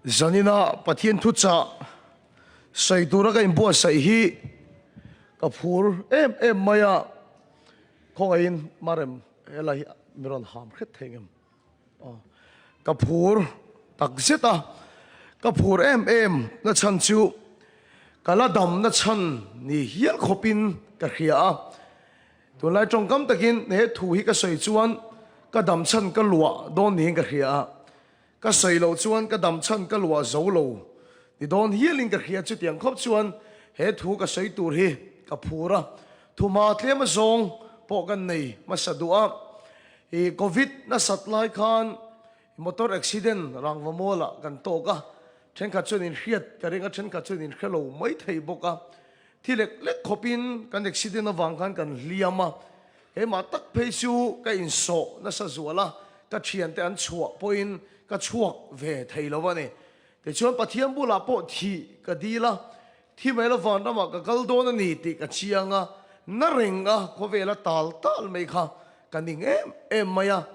Zanina Pathian thuchah sawi tura ka inbuatsaih hi ka phur em em mai a, khawngaihin Marem helai hi mi rawn ham hret thei ngem? Ka phur tak zet a, ka phur em em na chhan chu ka la dam na chhan ni hial khawpin ka hria a. Tunlai tawngkam takin he thu hi ka sawi chuan ka dam chhan ka luah dawn niin ka hria a, ka sawi loh chuan ka dam chhan ka luah zo lo ni dawn hialin ka hria. Chutiang khawp chuan he thu ka sawi tur hi ka phur a, thuma tlem azawng pawh ka nei hmasa duh a. I Covid nasat lai khan motor accident rangva mualah kan tawk a, thenkhat chuan inhriat ka ring a, thenkhat chuan inhre lo mai thei bawk a. Thi lek lek khawpin kan accident avang khan kan hliam a, keimah tak phei chu ka insawh nasa zual a, ka thiante an chhuah pawhin ka chhuak ve thei lo a ni. Tichuan Pathian bulah pawh thih ka dil a, thi mai la vanramah ka kal dawn a ni tih ka chiang a, na reng a khawvela tal tal mai kha ka ning em em mai a.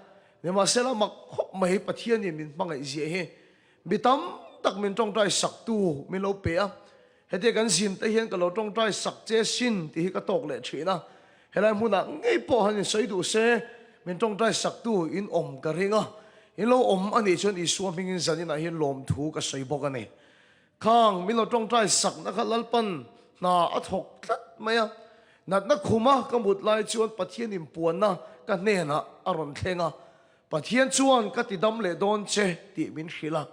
Nimahsela mak khawp mai Pathianin min hmangaih ziah hi mi tam tak min tawngtai saktu min lo pe a, hetia kan zin te hian ka lo tawngtai sak che sin tih hi ka tawk leh thin a, helai hmunah ngei pawh han insawi duh se min tawngtai saktu in awm ka ring a, in lo awm a nih chuan Isua hmingin zaninah hian lawmthu ka sawi bawk a ni. Khang min lo tawngtai sakna kha Lalpan hna a thawk tlat mai a, natna khuma ka mut lai chuan Pathian inpuanna ka hnenah a rawn thleng a, Pathian chuan ka tidam leh dawn che tih min hrilh a,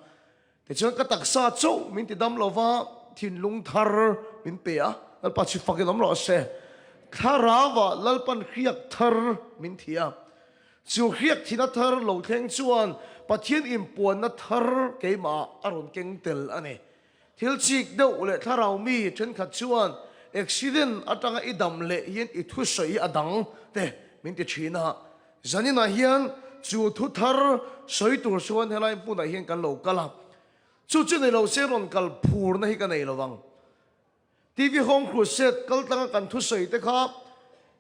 tichuan ka taksa chauh min tidam lo va, thinlung thar min pe a, Lalpa chu fakin awm rawh se. Thlarauah Lalpan hriak thar min thi a, chu hriak thina thar lo thleng chuan Pathian inpuanna thar keimahah a rawn keng tel a ni. Thil chik deuh leh thlarau mi thenkhat chuan accident atanga i dam leh hian i thusawi hi a dang te min ti thin a. Zaninah hian chu thu thar sawi tur chuan helai hmunah hian kan lo kal a. Chu chu nei lo se rawn kal phurna hi ka nei lo vang. TV Home Crusade kal tlanga kan thusawi te kha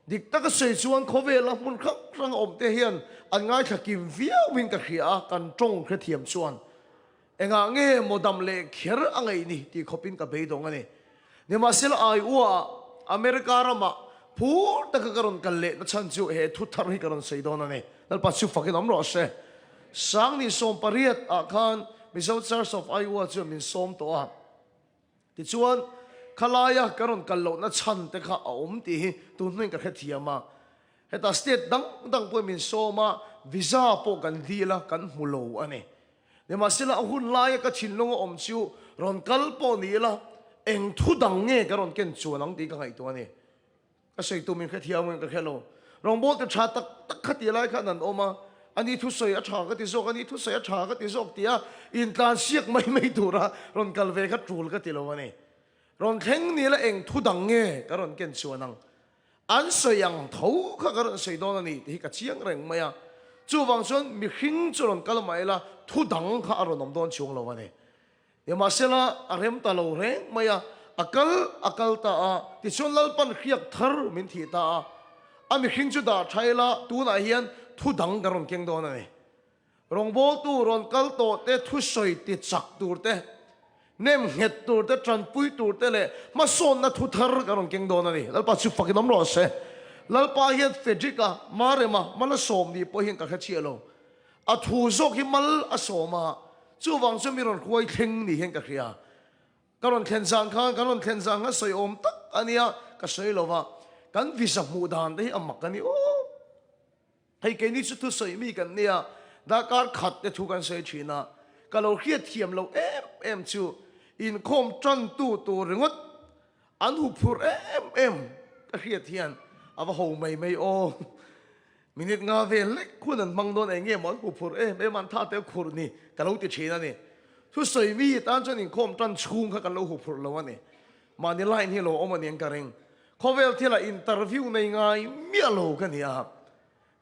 dik taka sawi chuan khawvela hmun hrang hrang awm te hian an ngaithla kim viauin ka hria a, kan tawng hrethiam chuan. Engah nge maw dam leh kher a ngaih ni tih khawpin ka beidawng a ni. Nimahsela Iowa-ah, America ramah phur taka ka rawn kal leh na chhan chu he thu thar hi ka rawn sawi dawn a ni. Lalpa chu fakin awm rawh se. Sangni 18 ah khan Mizo Church of Iowa chuan min sawm tawh a. Tichuan, khalaia ka rawn kal lohna chhan te kha a awm tih hi tun hnuin ka hrethiam a. Heta state dang dang pawhin min sawm a, visa pawh kan dil a, kan hmu lo a ni. Nimahsela a hun laia ka thinlung a awm chu rawn kal pawh ni ila, eng thu dang nge ka rawn ken chuan ang tih ka ngaihtuah a ni. Ka sawi tum in hrethiam in ka hre lo. Rawngbawlte tha tak tak kha ti lai khan an awm a, ani thusawi a tha ka ti zawk, ani thusawi a tha ka ti zawk tia intlansiak mai mai tura rawn kal ve kha tul ka ti lo a ni. Rawn thleng ni la eng thu dang nge ka rawn ken chuan ang. An sawi ang tho kha ka rawn sawi dawn a ni tih hi ka chiang reng mai a. Chuvang chuan mihring chu rawn kal mah ila thu dang kha a rawn awm dawn chuang lo a ni. Nimahsela a rem ta lo reng mai a, a kal a kal ta a, tichuan Lalpan hriak thar min thih ta a. A mihring chu dah tha ila tunah hian thu dang kan rawn keng dawn a ni. Rawngbawltu rawn kal tawh te, thusawi ti chak tur te, nem nghet tur te, tanpui tur te leh hmasawnna thu thar kan rawn keng dawn a ni. Lalpa chu fakin awm rawh se. Lalpa hian Frederick-a, Marema, mal a sawm nih pawh hian ka hre chiah lo. A thu zawk hi mal a sawm a, chuvang chu mi rawn huai thleng ni hian ka hria. Ka rawn thlen zan khan, kan rawn thlen zan khan sawi awm tak a nia, ka sawi lo va. Kan visa hmuh dan te hi a mak a ni aw. Hei keini chu thusawi mi kan nia, darkar khat te thu kan sawi thin a, ka lo hriat thiam lo em em chu inkhawm tantu tur ringawt an huphurh em em ka hriat hian a va ho mai mai aw. Minute nga vel lek hun an hmang dawn eng nge maw an huphurh em em an tha te khurh ni ka lo ti thin a ni. Thusawi mi tan chuan inkhawm tan chhung kha kan lo huphurh lo a ni. Mahni line hi lo awm a ni ang ka ring. Khawvel thila interview nei ngai miah lo ka ni a.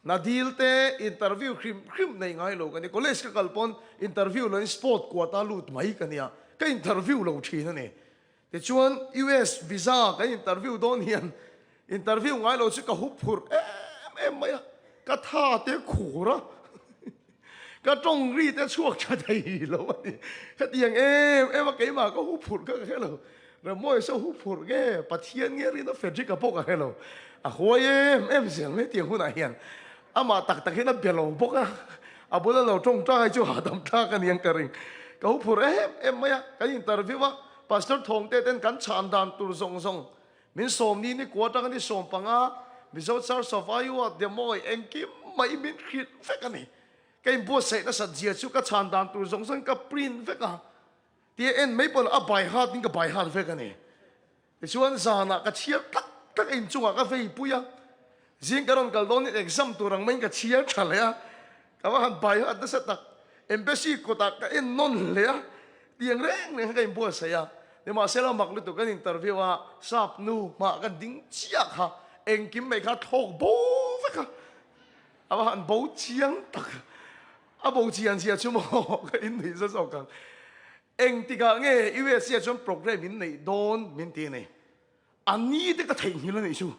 Hna dil te interview hrim hrim nei ngai lo ka ni. College ka kal pawn interview lo in sport quota lut mai ka ni a. Ka interview lo thin a ni. Tichuan US visa kan interview dawn hian interview ngai lo chu ka hup phurh em em mai a. Ka tha te khur a. Ka tawng ri te chhuak tha thei lo a ni. Hetiang em em a keimah ka hu phurh kha ka hre lo. Remawi saw hu phurh nge Pathian nge rin a Frederick-a pawh ka hre lo. A huai em em zel mai tiang hunah hian. Amah tak tak hian a be lo bawk a, a bula lo tawngtai chu hahdam thlak a niang ka ring. Ka hu phurh em em mai a, kan interview a, Pastor Thawngte ten kan chhan dan tur zawng zawng min sawmni ni kua atanga ni 15 Mizo Church of Iowa Demawi engkim mai min hrilh vek a ni. Ka inbuatsaih nasat zia chu ka chhan dan tur zawng zawngin ka print vek a, tia en mai pawh a by heart in ka by heart vek a ni. Tichuan zanah ka chhiar tak tak a inchungah ka vei pui a, zing ka rawn kal dawnin exam tur ang maiin ka chhiar tha leh a, ka va han by heart nasa tak. Embassy kawtah ka en nawn hle a, tiang reng reng kha ka inbuatsaih a. Nimahsela mak lutuk kan interview a, sap nu hmah ka ding chiah kha engkim mai kha thlawk bo vek a. A va han bo chiang tak. A bo chian zia chu maw ka innuih za zawk ang. Engtikah nge USA chuan program in neih dawn min ti a ni. A ni te ka theihnghilh a nih chu.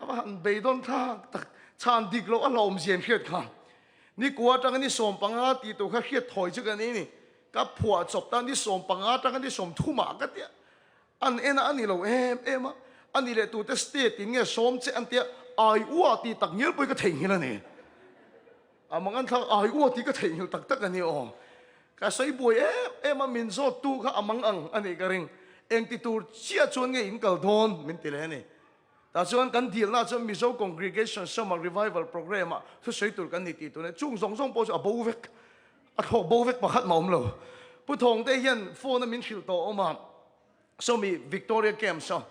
A va han beidawn thlak tak. Chhan dik loh a hlauhawm zia in hriat kha. Ni kua atanga ni 15 tih tur kha hriat thawi chu ka nei a ni. Ka phuah chawp ta ni 15 atanga ni 30 ah ka tia. An en a, a ni lo em em a, a ni leh tute state in nge sawm che an tia, ai ua tih tak ngial pawhin ka theihnghilh a ni. A mang an thlak ai ua tih ka theihnghilh tak tak a ni aw. Ka sawi buai em em a, min zawt tu kha a mang ang a nih ka ring. Engti tur chiah chuan nge in kal dawn min ti leh a ni. Tah chuan kan dilna chuan Mizo Congregation Summer Revival Programme ah thusawi tur kan ni tih tur a ni. Chung zawng zawng pawh chu a bo vek. A thlawk bo vek pakhat mah awm lo. Pu Thawngte hian phone a min hrilh tawh awm a, sawmi Victoria Camp saw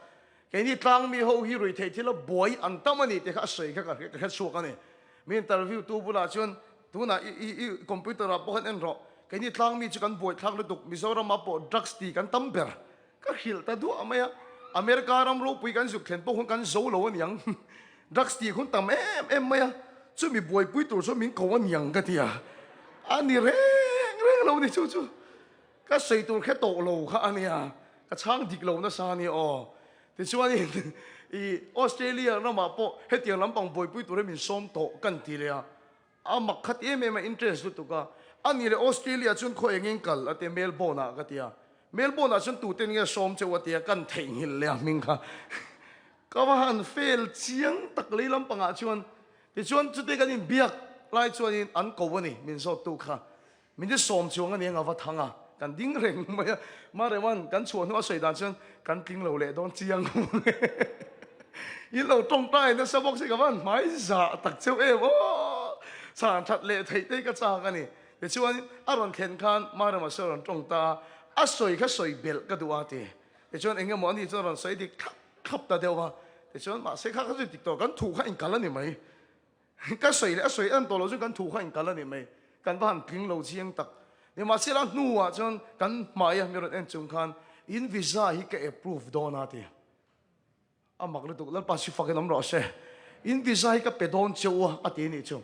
keini tlangmi ho hi ruihtheih thil a buai an tam a ni tih kha a sawi kha ka hre chhuak a ni. Mi interview tu bulah chuan tunah i i i computer ah pawh khan en rawh, keini tlangmi chu kan buai thlak lutuk, Mizoram ah pawh drugs ti kan tam ber. Ka hrilh ta duah mai a, America ram ropui kan zuk thlen pawh hun kan zo lo aniang, drugs tih hun tam em em mai a, chumi buaipui tur chuan min ko aniang ka ti a, a ni reng reng lo ni chu chu ka sawi tur khe tawh lo kha ania, ka chhang dik lo nasa ania aw. Tichuanin i Australia ramah pawh hetiang lampang buaipui tur hi min sawm tawh kan ti leh a, A mak khat em em a interest lutuk a, a ni leh Australia chuan khaw engin kal a tia Melbourne ah ka ti a, Melbourne ah chuan tuten nge sawm cheu a tia kan theihnghilh leh a hming kha ka va han fail chiang tak lei lampangah chuan tichuan chute kan inbiak lai chuanin an ko a ni min zawt tu kha Min ti sawm chuang a ni anga va thang a, kan ding reng mai a, Marewan kan chhuah hnu a sawi dan chuan kan tling lo leh dawn chiang in lo tawngtai nasa bawk si ka van hmai zah tak cheu em aw chhan that leh theih te hi ka chak a ni. Tichuan a rawn thlen khan Marema sawi a rawn tawng ta a, a sawi kha sawi belh ka duh a ti. Tichuan eng emaw ani chuan a rawn sawi dik thlap thlap ta deuh a, tichuan mahse kha kha chu dik tawh kan thu kha inkal a ni mai. Ka sawi leh a sawi en tawh lo chuan kan thu kha inkal a ni mai. Kan va han tling lo chiang tak. Nimahsela hnuah chuan kan hmaia mi rawn en chung khan in visa hi ka approve dawn a ti. A mak lutuk Lalpa si fakin awm rawh se. In visa hi ka pe dawn che u a a ti nih chu.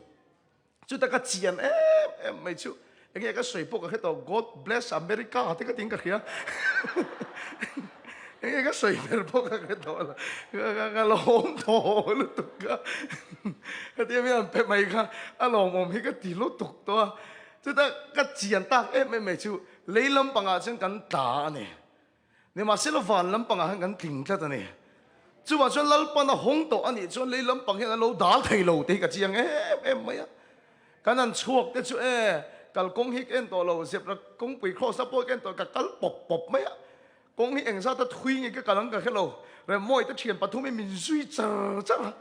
Chuta ka chian em em mai chu. Enge ka sawi pawh ka hre tawh God bless America te ka tiin ka hria. Enge ka sawi ber pawh ka hre tawh lo. Ka lawm tawh lutuk a. Hetia mi an pe mai kha a lawmawm hi ka ti lutuk tawh a. Chutah ka chian tak em em mai chu lei lampangah chuan kan tla a ni. Nimahsela van lampangah hian kan tling tlat a ni. Chuvang chuan Lalpan a hawng tawh a nih chuan lei lampang hian an lo dal thei lo tih hi ka chiang em em mai a. Kan han chhuak te chu e, kalkawng hi ka en tawh lo, zepra kawngpui cross na pawh ka en tawh, ka kal pawp pawp mai a. Kawng hi engzat a thui nge ka kal ang ka hre lo. Remmawi te thian pathum hi min zui char char a.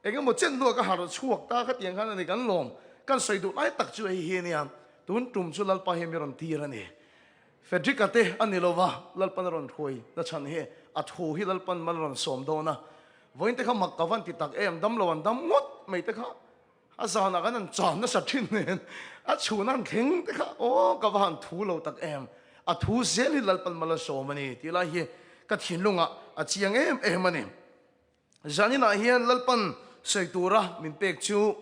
Eng emaw chen hnuah ka harh chhuak ta kha tiang khan a ni kan lawm. Kan sawi duh lai tak chu hei hi a nia. Tun tum chu Lalpa hi mi rawn tir a ni. Frederick-a te a ni lova, Lalpan a rawn hruai na chhan hi a thu hi Lalpan mal a rawn sawm dawn a. Vawiin te kha mak ka van ti tak em, dam lo an dam ngawt mai te kha a zanah kan han chan nasa thin nen a chhun an thleng te kha aw ka va han thu lo tak em, a thu zel hi Lalpan mal a sawm a ni tih lai hi ka thinlungah a chiang em em a ni. Zaninah hian Lalpan sawi tura min pek chu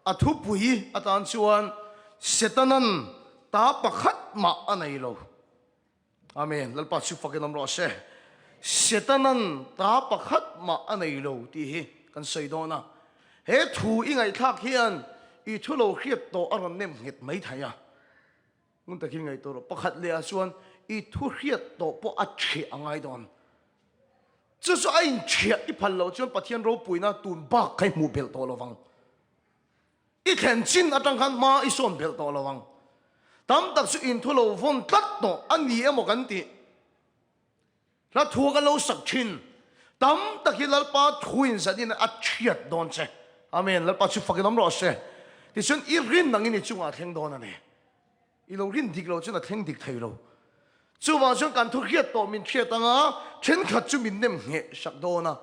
a thupui atan chuan Setanan ta pakhat mah a nei lo. Amen. Lalpa chu fakin awm rawh se. Setanan ta pakhat mah a nei lo tih hi kan sawi dawn a. He thu i ngaihthlak hian I thu lo hriat tawh a rawn nem nghet mai thei a. Ngun takin ngaihtuah rawh. Pakhat leh ah chuan i thu hriat tawh pawh a ṭhiah a ngai dawn. Chu chu a inṭhiah i phal loh chuan Pathian ropuina tun bak kha i hmuh belh tawh lo vang. I thlen chin atang khan hma i sawn belh tawh lo vang. Tam tak chu inthu lo vawn tlat tawh a ni emaw kan tih. Hla thu ka lo sak thin. Tam tak hi Lalpa thu in zan in a thiat dawn che. Amen. Lalpa chu fakin awm rawh se. Tichuan i rin angin i chungah a thleng dawn a ni. I lo rin dik lo chuan a thleng dik thei lo. Chuvang chuan kan thu hriat tawh min hriat anga thenkhat chu min nem ngheh sak dawn a.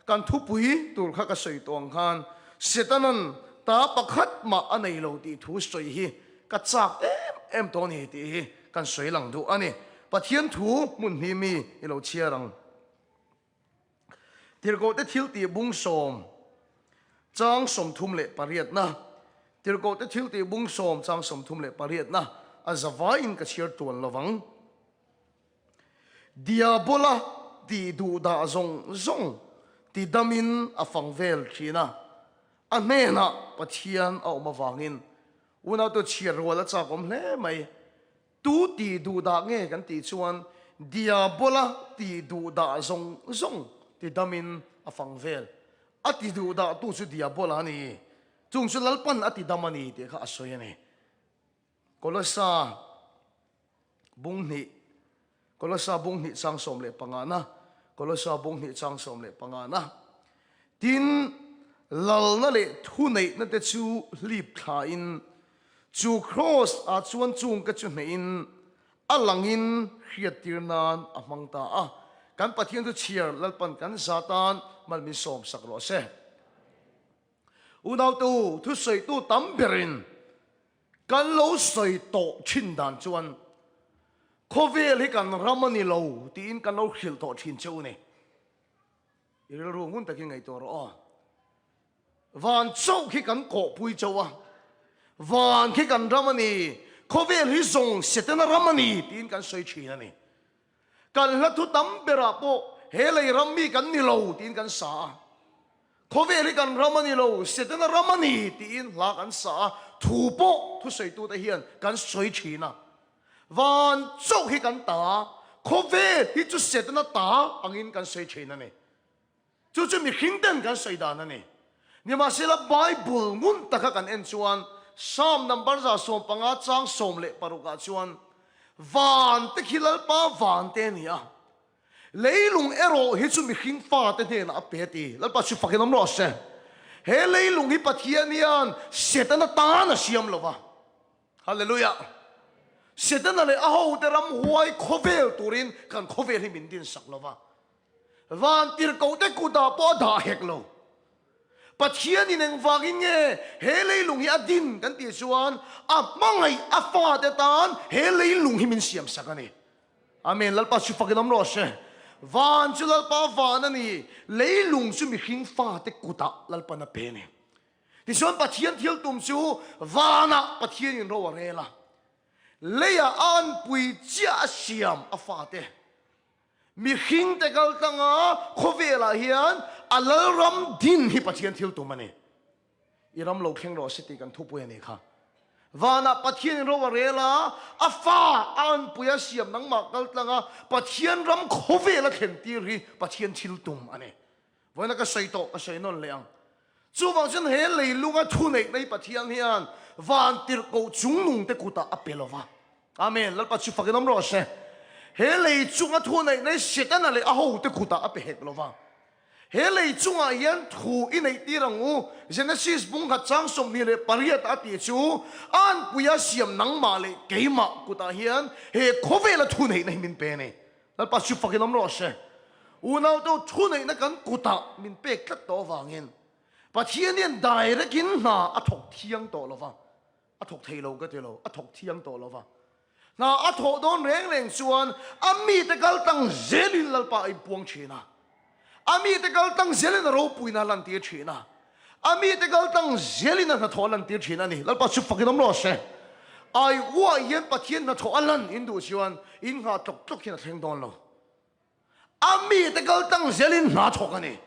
Kan thupui tur kha ka sawi tawh ang khan Setanan ta pakhat mah a nei lo tih thu sawi hi ka chak em em tawh a ni tih hi kan sawi lang duh a ni. Pathian thu hmun hnih mi i lo chhiar ang. Tirhkohte thiltih bungsawm chang 38na Tirhkohte thiltih bungsawm chang 38na a zavaiin ka chhiar tuan lo vang. Diabola tih duhdah zawng zawng ti damin a fang vel thin a, a hnenah Pathian a awm avangin unautu chhiar rual a chakawm hle mai. Tu tih duhdah nge kan tih chuan Diabola tih duhdah zawng zawng ti damin a fang vel. A ti duhdah tu chu Diabola a ni. Chung chu Lalpan a ti dam a ni tih kha a sawi a ni. Kolosa bung hnih Kolosa bung hnih chang 15 na Kolosa bung hnih chang 15 na Tin, lalna leh thuneihna te chu hlip thlain Chu Kraws ah chuan chung ka chu hneihin a langin hriattir nan a hmang ta a. Kan Pathian chu chhiar Lalpan kan za tan mal min sawm sak rawh se. Unaute u, thusawitu tam berin kan lo sawi tawh thin dan chuan khawvel hi kan ram a ni lo tiin kan lo hrilh tawh thin che u ni. I rilru ngun takin ngaihtuah rawh aw. Van chauh khi kan kawhpui chauh a, van khi kan ram a ni, khawvel hi zawng Setana ram a ni tiin kan sawi thin a ni. Kan hla thu tam berah pawh he lei ram mi kan ni lo tiin kan sa a, khawvel hi kan ram a ni lo, Setana ram a ni tiin hla kan sa a, thu pawh thusawitute hian kan sawi thin a. Van chauh hi kan ta, khawvel hi chu Setana ta angin kan sawi thin a ni. Chu chu mihring ten kan sawi dan a ni. Nimahsela Bible ngun taka kan en chuan Psalm number 115 chang 16 ah chuan Van te khi Lalpa van te a ni a, leilung erawh hi chu mihring fate hnenah a pe a ti. Lalpa chu fakin awm rawh se. He leilung hi Pathian hian Setana tan a siam lo va. Hallelujah! Setana leh a hote ramhuai khawvel turin kan khawvel hi min dinsak lo va. Vantirhkohte kutah pawh a dah hek lo. Pathianin engvangin nge he leilung hi a din kan tih chuan a hmangaih a fate tan he leilung hi min siamsak a ni. Amen. Lalpa chu fakin awm rawh se. Van chu Lalpa van a ni, leilung chu mihring fate kutah Lalpan a pe a ni. Tichuan Pathian thil tum chu vanah Pathianin ro a rel a, leiah a anpui chiah a siam a fate. Mihringte kal tlanga khawvelah hian a lalram din hi Pathian thil tum a ni. I ram lo thleng rawh se tih kan thupui a nih kha. Vanah Pathianin ro a rel a, a fa a anpui a siam nangmah kal tlanga Pathian ram khawvel a thlen tir hi Pathian thil tum a ni. Vawiina ka sawi tawh, ka sawi nawn leh ang. Chuvang chuan he leilunga thuneihna hi Pathian hian vantirhkoh chungnungte kutah a pe lo va. Amen. Lalpa chu fakin awm rawh se. He lei chunga thuneihna hi Setana leh a hote kutah a pe hek lo va. He lei chungah hian thu i neih tir ang u. Genesis bung khat chang 28 a tih chu a anpuia siam nangmah leh keimah kutah hian he khawvela thuneihna hi min pe a ni. Lalpa chu fakin awm rawh se. Unaute u thuneihna kan kutah min pek tlat tawh avangin Pathian hian direct in hna a thawk thiang tawh lo va. A thawk thei lo ka ti lo, a thawk thiang tawh lo va. Hna a thawh dawn reng reng chuan a mite kal tang zelin Lalpa a inpuang thin a. A mite kal tang zelin a ropuina a lantir thin a. A mite kal tang zelin a hnathawh a lantir thin a ni. Lalpa chu fakin awm rawh se. Ai uah hian Pathian hnathawh a lan in duh chuan in nghah tlawk tlawk hian a thleng dawn lo. A mite kal tang zelin hna thawk a ni.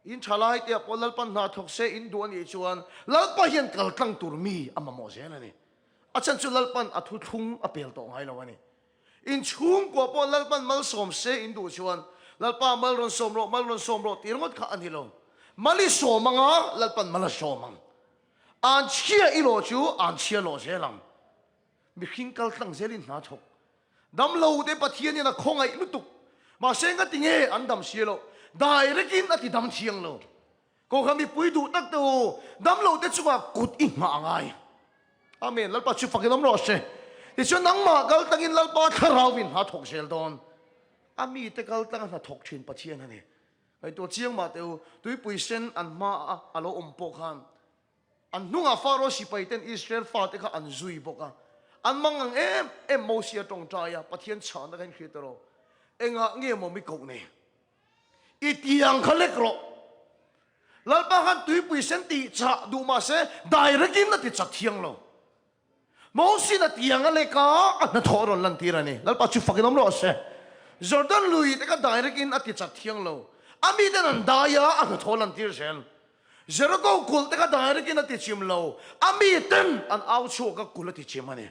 In thalai te ah pawh Lalpan hna thawk se in duh a nih chuan Lalpa hian kal tlang tur mi a mamawh zel a ni. A chhan chu Lalpan a thuthlung a pel tawh ngai lo a ni. In chhungkua pawh Lalpan malsawm se in duh chuan Lalpa mal rawn sawm rawh, mal rawn sawm rawh tih ringawt kha a ni lo. Mal i sawm ang a, Lalpan mal a sawm ang. An chhia i lawh chu an chhia lawh zel ang. Mihring kal tlang zelin hna thawk. Damlo te Pathianin a khawngaih lutuk. Mahse ngati nge an dam si loh? Direct in a ti dam thiang lo. Kohhran mipui duh tak te u, damlo te chungah kut i nghah a ngai. Amen. Lalpa chu fakin awm rawh se. Tichuan nangmah kal tangin Lalpa thlarauin hna thawk zel dawn. A mite kal tanga hna thawk thin Pathian a ni. Ngaihtuah chiang mah teh u, tuipui sen an hmaah a lo awm pawh khan An hnungah Faro sipaiten Israel fate kha an zui bawk a. An mang ang em em Mosia tawngtai a, Pathian chhahna kha in hriat rawh. Engah nge maw mi koh nei? I tiang kha lek rawh. Lalpa khan tuipui sen tih chah duh mah se direct in a ti chak thiang lo. Mosi'n a tiang a lek a, a hnathawh a rawn lantir a ni. Lalpa chu fakin awm rawh se. Jordan lui te kha direct in a ti chak thiang lo. A miten an dai a, a hnathawh a lantir zel. Jericho kulh te kha direct in a ti chim lo, a miten an au chhuak a kulh a ti chim a ni.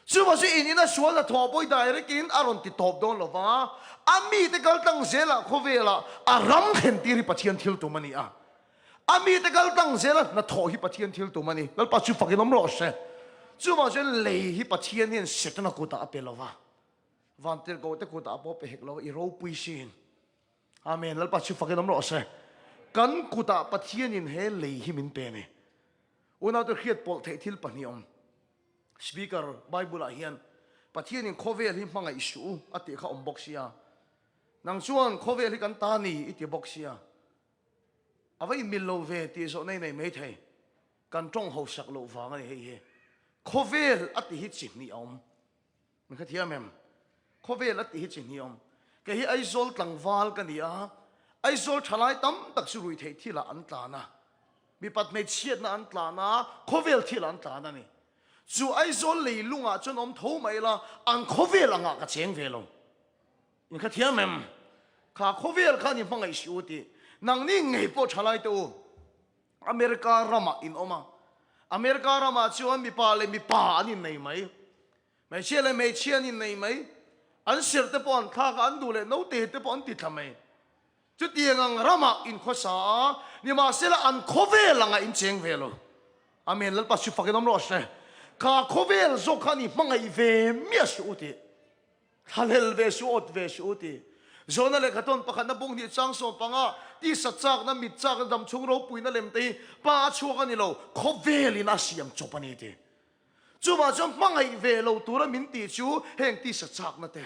Chuvang chu in ina sual hnathawh pawh hi direct in a rawn ti tawp dawn lo va, a mite kal tlang zelah khawvelah a ram thlen tir hi Pathian thil tum a ni a. A mite kal tlang zela hnathawh hi Pathian thil tum a ni. Lalpa chu fakin awm rawh se. Chuvang chuan lei hi Pathian hian Setana kutah a pe lo va, Vantirhkoh te kutah pawh a pe hek lo va, i ropui sin. Amen. Lalpa chu fakin awm rawh se. Kan kutah Pathianin he lei hi min pe a ni. Unaute hriat pawlh theih thil pahnih awm. Speaker, Bible ah hian Pathianin khawvel hi hmangaih suh u a tih kha awm bawk sia. Nang chuan khawvel hi kan ta ni i ti bawk sia. A va inmil lo ve tih zawhna i nei mai thei. Kan tawng hausak loh vang a ni hei hi. Khawvel a ti hi chi hnih a awm. Min hrethiam em? Khawvel a tih hi chi hnih awm. Kei hi Aizawl tlangval ka ni a, Aizawl thalai tam tak chu ruihtheih thilah an tlan a, mipat hmeichhiatna an tlan a, khawvel thilah an tlan a ni. Chu Aizawl leilungah chuan awm tho mai ila, an khawvel angah ka cheng ve lo. In hrethiam em? Kha khawvel kha ni hmangaih si u tih. Nangni ngei pawh thalai te u. America ramah in awm a, America ramah chuan mipa leh mipa an innei mai. Hmeichhia leh hmeichhia an innei mai. An serh te pawh an thlak a, an duh leh naute te pawh an ti thla mai. Chutiang ang ramah in khawsa a, nimahsela an khawvel angah in cheng ve lo. Amen, Lalpa chu fakin awm rawh se. Kha khawvel zawk kha ni hmangaih ve miah suh u tih. Thlahlel ve suh, awt ve suh u tih. Zawhna lehkha tawn pakhatna bung hnih chang sawm panga tisa chakna, mit chakna, damchhung ropuina lem te hi pa a chhuak a ni lo, khawvelin a siam chawp a ni tih. Chuvah chuan hmangaih ve lo tura min tih chu heng tisa chakna te,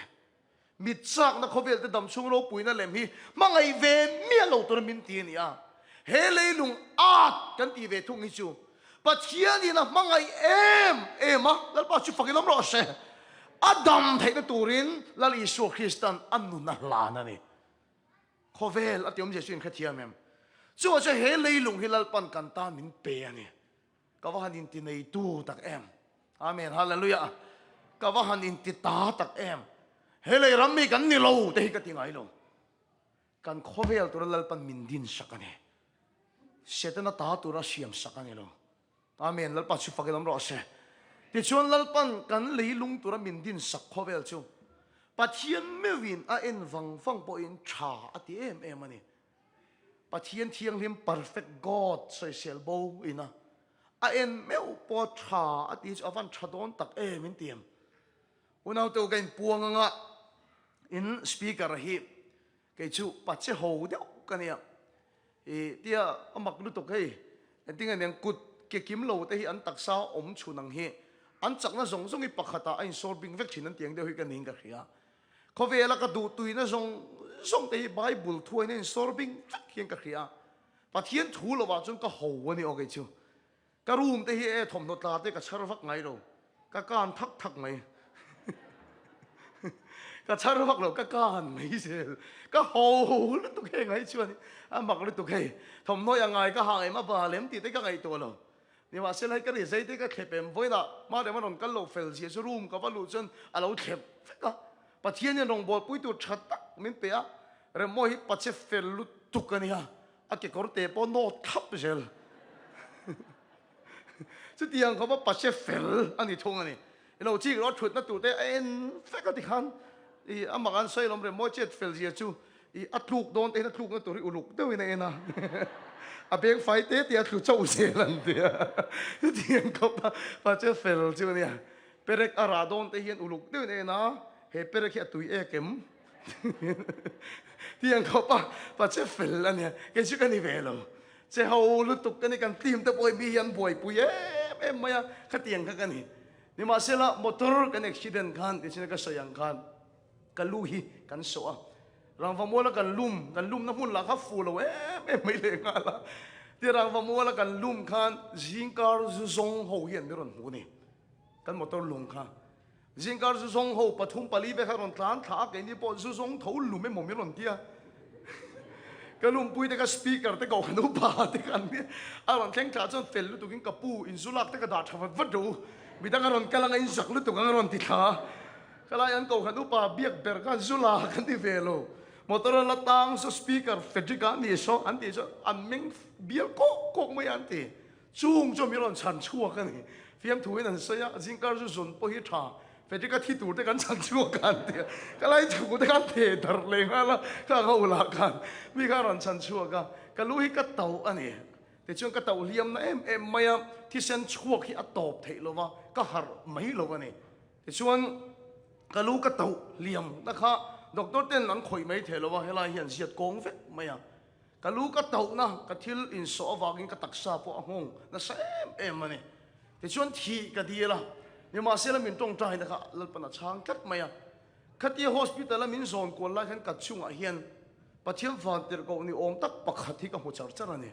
mit chakna khawvel te damchhung ropuina lem hi hmangaih ve miah lo tura min ti a ni a. He leilung at kan tih ve thung hi chu Pathianin a hmangaih em em a, Lalpa chu fakin awm rawh se. A dam theihna turin Lal Isua Kristan a nun a hlan a ni. Khawvel a ti awmzia chu in hrethiam em? Chuvah chuan he leilung hi Lalpan kan tan min pe a ni. Ka va han inti neitu tak em. Amen. Hallelujah. Ka va han inti ta tak em. He lei ram mi kan ni lo te hi ka ti ngai lo. Kan khawvel tura Lalpan min din sak a ni. Setana ta tura siam sak a ni lo. Amen. Lalpa chu fakin awm rawh se. Tichuan Lalpan kan leilung tura min din sak khawvel chu Pathian meuhin a en vang vang pawhin tha a ti em em a ni. Pathian thianghlim perfect God sawisel bo ina a en meuh pawh tha a tih chu a van tha dawn tak em in ti em? Unaute u ka inpuang anga in speaker hi kei chu pache ho deuh ka nia i tia a mak lutuk hei engtin nge niang kut ke kim lo te hi an taksa awm chhun ang hi an chakna zawng zawng hi pakhatah a insawr bing vek thin an ti ang deuh hi ka niin ka hria. Khawvela ka duh tuina zawng zawng te hi Bible thuaina in sawr bing vek hian ka hria. Pathian thu lovah chuan ka ho a ni aw kei chu. Ka room te hi e thawmhnaw tla te ka chhar vak ngai lo. Ka kan thak thak mai. Ka chhar vak lo, ka kan mai zel. Ka ho lutuk hei ngai chuan a mak lutuk hei. Thawmhnaw i a ngai ka hang em a bal em tih te ka ngaihtuah lo. Nimahsela hei ka ri zei te ka thlep em vawiinah hma leh hma rawn kal lo fel zia chu room ka va luh chuan a lo thlep vek a. Pathian hian rawngbawlpui tur tha tak min pe a, Remmawi hi pache fel lutuk a nia. A kekawr te pawh nawt thlap zel. Chutiang khawpa pase fel a ni thung a ni. I lo chik rawh thutna tur te a en vek a tikhan i a mak an sawi lawm rem mawi chet fel zia chu i a tluk dawn te hian a tlukna tur hi uluk deuhin a en a. A beng fai te te a tlu chauh zel an ti a. Chutiang khawpa pase fel chu a nia. Perek a rah dawn te hian uluk deuhin a en a, he perek hi a tui ek em? Tiang khawpa pache fel a nia. Kei chu ka ni ve lo. Che ho lutuk ka ni, kan team te pawh hi mi hi an buaipui em em mai a, khatiang kha ka ni. Nimahsela motor kan accident khan tichhin ka sawi ang khan ka lu hi kan sawh a, rangva muala kan lum, kan lumna hmun lah kha fu lo em em mai leh nghal a. Tia rangva muala kan lum khan zingkar zu zawng ho hian min rawn hmu a ni, kan motor lung kha. Zingkar zu zawng ho pathum pali ve kha rawn tlan thla a, keini pawh zu zawng tho lum emaw min rawn ti a. Ka lumpui te kha speaker te koh kan upa te kha an nia. A rawn thleng thla chuan fel lutukin ka pu in zu lak te ka dah tha vat vat rawh u. Midang a rawn kal anga in zak lutuk ang a rawn ti thla a. Khalai an koh khan upa biak ber khan zu la kan ti ve lo. Motor a la tang saw speaker Frederick a ni saw an tih chuan an meng bial kawk kawk mai a an ti. Chung chu mi rawn chhan chhuak a ni. Fiamthuin an sawi a, zingkar zu zun pawh hi tha. Frederick-a thi tur te kan chhan chhuak a an ti a. Ka lai thu te khan theh darh leh nghal a, ka ho lah khan mi kha a rawn chhan chhuak a. Ka lu hi ka tauh a ni. Tichuan ka tauh hliam na em em mai a, thisen chhuak hi a tawp theih lo va, ka harh mai lo a ni. Tichuan ka lu ka tauh hliam na kha doctor ten an khawih mai thei lo va, helai hian ziat kawng vek mai a. Ka lu ka tauhna ka thil insawh avangin ka taksa pawh a nghawng nasa em em a ni. Tichuan thih ka dil a, nimahsela min tawngtaina kha Lalpan a chhang tlat mai a. Khatia hospital a min zawn kual lai khan ka chungah hian Pathian vantirhkoh ni awm tak pakhat hi ka hmu char char a ni.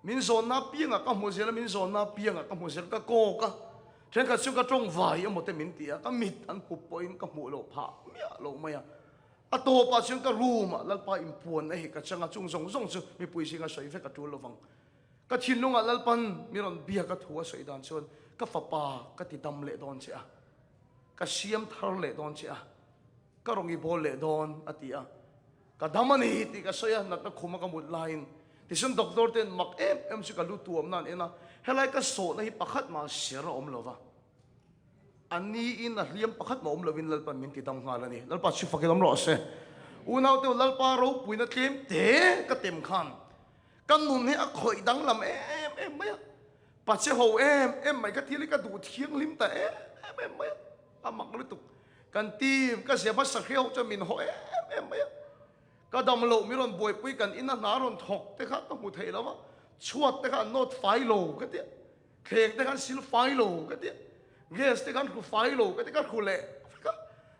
Min zawnna apiangah ka hmu zel a, min zawnna apiangah ka hmu zel, ka kawk a, thenkhat chu ka tawngvai emaw te min ti a, ka mit an hup pawhin ka hmuh loh phah miah loh mai a. A tawpah chuan ka room ah Lalpa inpuan a hi ka chang a, chung zawng zawng chu mipui zinga sawi vek a tul lovang. Ka thinlungah Lalpan mi rawn biak a thu a sawi dan chuan ka fapa ka ti dam leh dawn che a, ka siam thar leh dawn che a, ka rawn i bawl leh dawn a ti a. Ka dam a ni tih ka sawi a, natna khuma ka mut laiin tichuan doctor ten mak em em chu ka lu tuamna an en a, helai ka sawhna hi pakhat mah ser a awm lova. A niin a hliam pakhat mah awm lovin Lalpan min ti dam nghal a ni. Lalpa chhi fakin awm rawh se. Unaute Lalpa ropuina tlem te ka tem khan ka nun hi a khawih danglam em em mai a. Pache ho em em mai ka thil hi ka duh thianghlim ta em em mai a. A mak lutuk. Kan team ka zia hmasa hria ho chuan min haw em em mai a. Ka dam loh mi rawn buaipui kan ina hna rawn thawk te kha ka hmu thei lo va. Chhuat te kha an nawt fai lo ka ti a. Thleng te khan sil fai lo ka ti a, gas te khan hru fai lo ka ti ka hru leh vek a,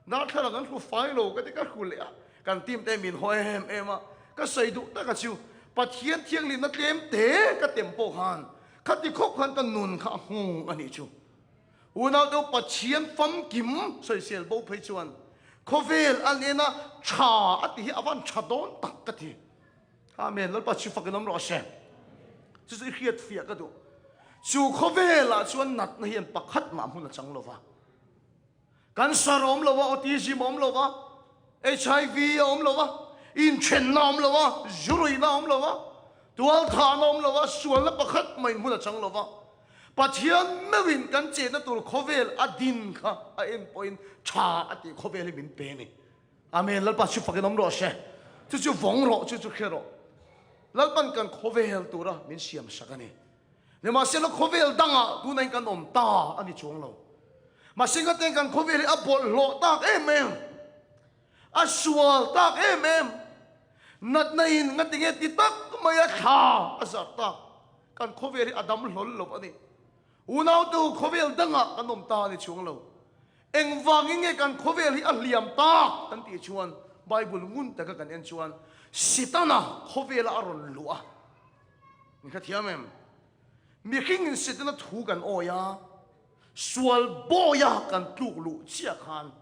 darthlalang an hru fai lo ka ti ka hru leh a, kan team te min haw em em a, ka sawi duh tak a chu Pathian thianghlimna tlem te ka tem pawh khan khati khawp khan ka nun kha a nghawng a nih chu. Unau deuh Pathian famkim sawisel bo phei chuan khawvel an en a tha a ti hi a van tha dawn tak ka ti. Amen. Lalpa chu fakin awm rawh se. Chu chu i hriat fiah ka duh. Chu khawvelah chuan natna hian pakhat mah hmun a chang lo va. Cancer a awm lo va, autism a awm lo va, HIV a awm lo va, inthenna a awm lo va, zuruihna a awm lo va, tualthahna a awm lo va, sualna pakhat mahin hmun a chang lo va. Pathian meuhin kan chetna tur khawvel a din kha a en pawhin tha a tih khawvel hi min pe a ni. Amen Lalpa chu fakin awm rawh se. Chu chu vawng rawh, chu chu hre rawh. Lalpan kan khawvel tura min siam sak a ni. Nimahsela khawvel dangah tunain kan awm ta a ni chuang lo. Mahse ngaten kan khawvel hi a bawlhhlawh tak em em, a sual tak em em, natna in ngatinge ti tak mai a thla a zar tak. Kan khawvel hi a dam hlawl lo a ni. Unautu khawvel dangah kan awm ta a ni chuang lo. Engvangin nge kan khawvel hi a hliam tak kan tih chuan Bible ngun taka kan en chuan Setana khawvela a rawn luh a. Min hrethiam em? Mihringin Setana thu kan awi a, sual bawia kan tluk luh chiah khan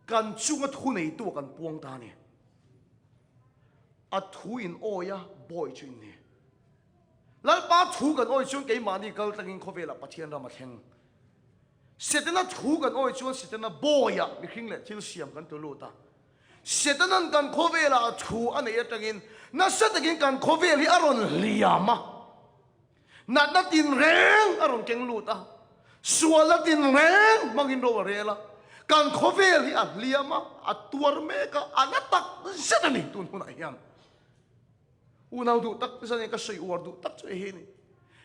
kan chunga thu neitu a kan puang ta a ni. A thu in awi a, bawi chu in ni. Lalpa thu kan awi chuan keimahni kal tlangin khawvelah Pathian ram a thleng. Setana thu kan awi chuan Setana bawiah mihring leh thil siam kan tu lut a. Setanan kan khawvelah a thu a neih atangin nasa takin kan khawvel hi a rawn hliam a, natna tinreng a rawn keng lut a, sualna tinreng hmangin ro a rel a, kan khawvel hi a hliam a, a tuar mek a, a na tak zet a ni tun hunah hian. Unau duh tak zan in ka sawi uar duh tak chu hei hi a ni.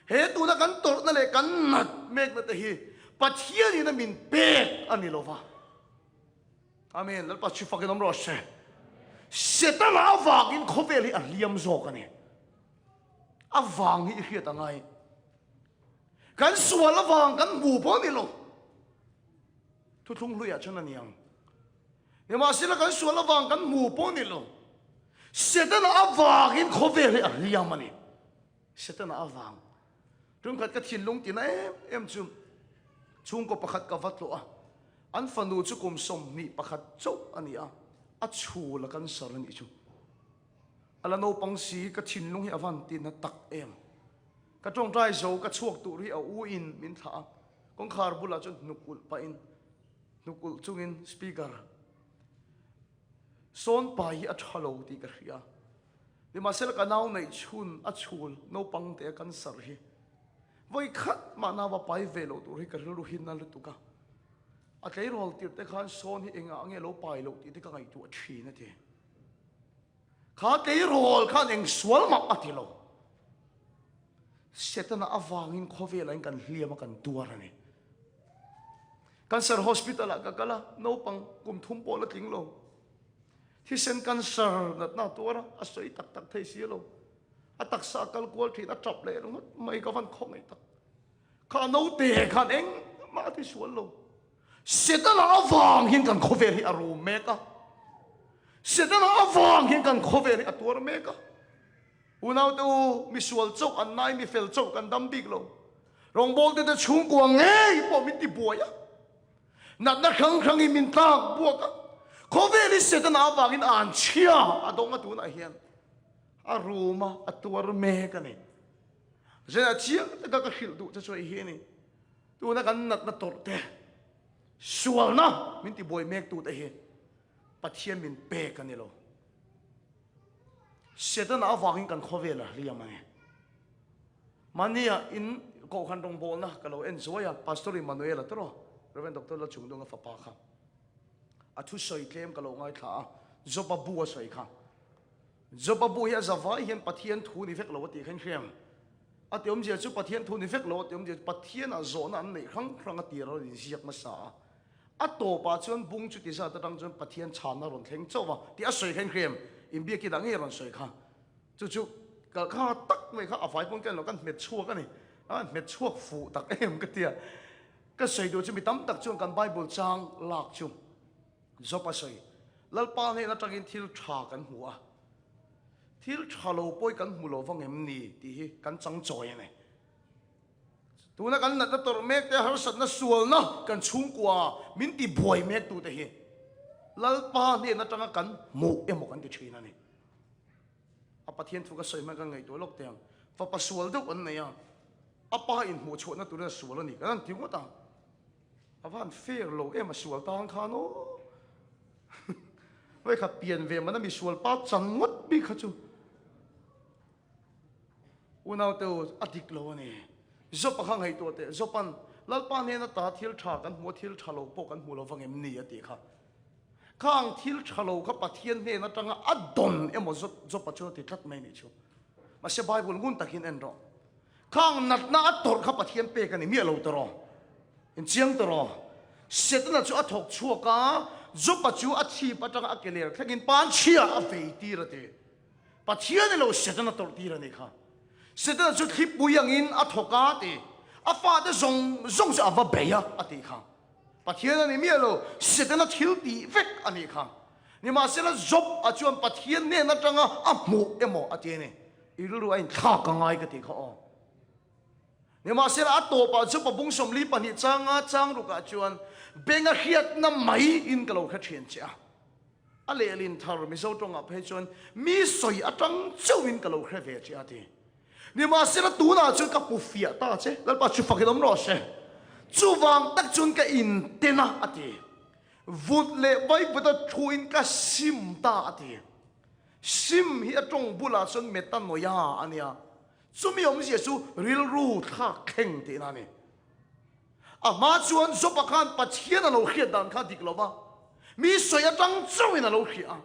He tuna kan tawrhna leh kan nat mekna te hi Pathianin a min pek a ni lova. Amen. Lalpa chu fakin awm rawh se. Setana avangin khawvel hi a hliam zawk a ni. A vang hi i hriat a ngai. Kan sual avang kan hmu pawh ni lo. Thuthlung hluiah chuan a ni ang. Nimahsela kan sual avang kan hmu pawh ni lo. Setana avangin khawvel hi a hliam a ni. Setana avang. Tumkhat ka thinlung tina em em chu chhungkaw pakhat ka va tlawh a, an fanu chu kum 21 chauh a ni a, a chhul a cancer a nih chu. A la naupang si ka thinlung hi a van tina tak em. Ka tawngtai zo ka chhuak tur hi a u in min thlah a, kawngkhar bulah chuan hnuk ulh pahin hnuk ulh chungin speaker sawn pai hi a tha lo tih ka hria. Nimahsela ka nau neih chhun a chhul naupang te a cancer hi vawi khat mah nau a pai ve loh tur hi ka rilru hin a lutuk a. A tleirawl tirh te khan sawn hi engah nge lo pai loh tih te ka ngaihtuah thin a ti. Kha tleirawl khan eng sual mah a ti lo. Setana avangin khawvelah in kan hliam a kan tuar a ni. Cancer hospital ah ka kal a, naupang kum thum pawh la tling lo. Thisen cancer natna a tuar a, a sawi tak tak thei si lo. A taksa a kal kual thin, a tap leh ringawt mai ka van khawngaih tak. Kha naute khan engmah a ti sual lo. Setana avang hian kan khawvel hi a rum mek a. Setana avang hian kan khawvel hi a tuar mek a. Unaute u, misual chauh an nai, mifel chauh kan dam bik lo. Rawngbawlte te chhungkua ngei pawh min ti buai a. Natna hrang hrangin min tlak buak a, khawvel hi Setana avangin an chhia a dawng a tunah hian a rum a, a tuar mek a ni. Zena chiang taka ka hrilh duh che chu hei hi a ni, tuna kan natna tawrh te, sualna min tibuai mek tute hi Pathian min pek a ni lo. Setana avangin kan khawvel a hliam a ni. Mahnia in Kohhran rawngbawlna ka lo en zuai a, Pastor Emmanuel-a tawrh, Rev. Doctor Lalchungdunga fapa kha a thusawi tlem ka lo ngaithla a, Job-a bu a sawi kha. Job-a bu hi a zavai hian Pathian thu ni vek lo a tih kha in hria ang. A ti awmzia chu Pathian thu ni vek lo a ti awmzia chu Pathianah zawhna an neih hrang hrang a tir a rawn inziak hmasa a. A tawpah chuan bung chuti zat atang chuan Pathian chhanna a rawn thleng chauh va tih a sawi kha in hria em? Inbiakin ah ngei a rawn sawi kha. Chu chu kal kha tak mai kha a vai pawn ka en lo, kan hmet chhuak a ni. A hmet chhuak fuh tak em ka tia. Ka sawi duh chu mi tam tak chuan kan Bible chang lak chu Job a sawi. Lalpa hnen atangin thil tha kan hmu a, thil tha lo pawh hi kan hmu lo vang em ni tih hi kan chang chawi a ni. Tuna kan natna tawrh mek te, harsatna sualna kan chhungkua min ti buai mek tute hi Lalpa hnen atanga kan hmuh emaw kan ti thin a ni. A Pathian thu ka sawi hman kan ngaihtuah lawk teh ang. Fapa sual deuh an nei a, a pa inhmuh chhuahna turin a sual a ni kan han ti ngawt a. A va han fair lo em a sual tan khan aw. Hei kha pian ve mana mi sual pa chang ngawt bik kha chu. Unaute u, a dik lo a ni. Job-a kha ngaihtuah teh. Job-a'n Lalpa hnena ta thil tha kan hmu a, thil tha lo pawh kan hmu lo vang em ni a tih kha. Khang thil tha lo kha Pathian hnen atanga a dawn emaw Job-a chuan a ti tlat mai nih chu. Mahse Bible ngun takin en rawh. Khang natna a tawrh kha Pathian pek a ni miah lo tawrh. Inchiang tawrh. Setana chu a thawk chhuak a, Job-a chu a chhip atanga a ke ler thlengin panchhia a vei tir a ti. Pathian i lo Setana tawrh tir a nih kha. Setana chu thlipui angin a thawk a ti. A fate zawng zawng chu a va bei a a tih kha. Pathian a ni miah lo, Setana thil tih vek a nih kha. Nimahsela Job a chuan Pathian hnen atanga a hmuh emaw a ti a ni. I rilru a inthlak a ngai ka tih kha aw. Nimahsela a tawpah Job a bung 42 changa chang rukah chuan benga hriatna mai in ka lo hre thian che a. A lehlin thar Mizo tawngah phei chuan mi sawi atang chauhin ka lo hre ve che a ti. Nimahsela tunah chuan ka pu fiah ta che, Lalpa chu fakin awm rawh se. Chuvang tak chuan ka inten a, a ti. Vut leh vaivuta thuin ka sim ta a ti. Sim hi a tawng bulah chuan metanoia a nia. Chumi awmzia chu rilru thlak thleng tihna a ni. A hma chuan Job-a khan Pathian a lo hriat dan kha dik lo va, mi sawi atang chauhin a lo hria a,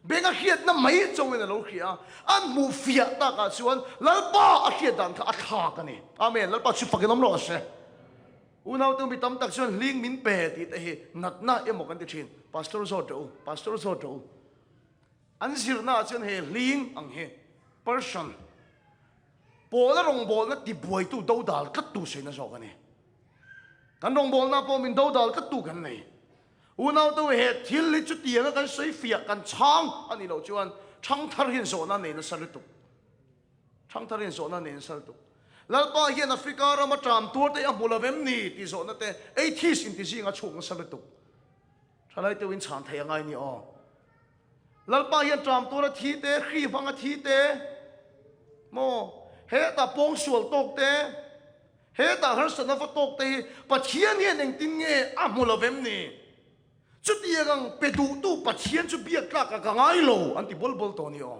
beng a hriatna mai chauhin a lo hria a, a hmuh fiah takah chuan Lalpa a hriat dan kha a thlak a ni. Amen. Lalpa chu fakin awm rawh se. Unaute mi tam tak chuan hling min pe tih te hi natna emaw kan ti thin. Pastor zawt rawh u, Pastor zawt rawh u. An zirna ah chuan he hling ang hi person pawla rawngbawlna tibuaitu dodal tlattu sawiina zawk a ni. Kan rawngbawlna pawh min dodal tlattu kan nei. Unaute he thil hi chutianga kan sawi fiah kan chhang a nih loh chuan thangthar hian zawhna nei nasa lutuk. Thangthar hian zawhna nei nasa lutuk. Lalpa hian Africa rama ṭam tuar te a hmu lo em ni tih zawhna te atheist inti zinga chhuk nasa lutuk. Thalai deuhin chhan thei a ngai ni aw. Lalpa hian ṭam tura thi te, hri hmanga thi te, maw, hetah pawngsual tawk te, hetah harsatna va tawk te hi Pathian hian engtin nge a hmu lo vem ni? Chutiang ang pe duhtu Pathian chu biak tlakah ka ngai lo an ti bawl bawl tawh ni aw.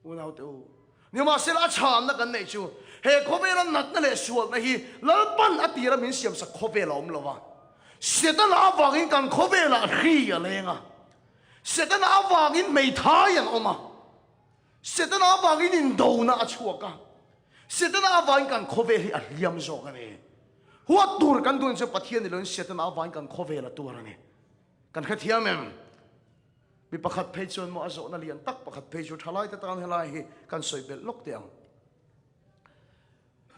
Unaute u, nimahsela a chhanna kan neih chu he khawvela natna leh sualna hi Lalpan a tira min siamsak khawvel a awm lo va. Setana avangin kan khawvelah hri a leng a, Setana avangin hmeithai an awm a, Setana avangin indona a chhuak a, Setana avangin kan khawvel hi a hliam zawk a ni. Huat tur kan duhin chu Pathian ni loin Setana avangin kan khawvel a tuar a ni. Kan hrethiam em? Mi pakhat phei chuan maw a zawhna lian tak pakhat phei chu thalaite tan helai hi kan sawi belh lawk teh ang.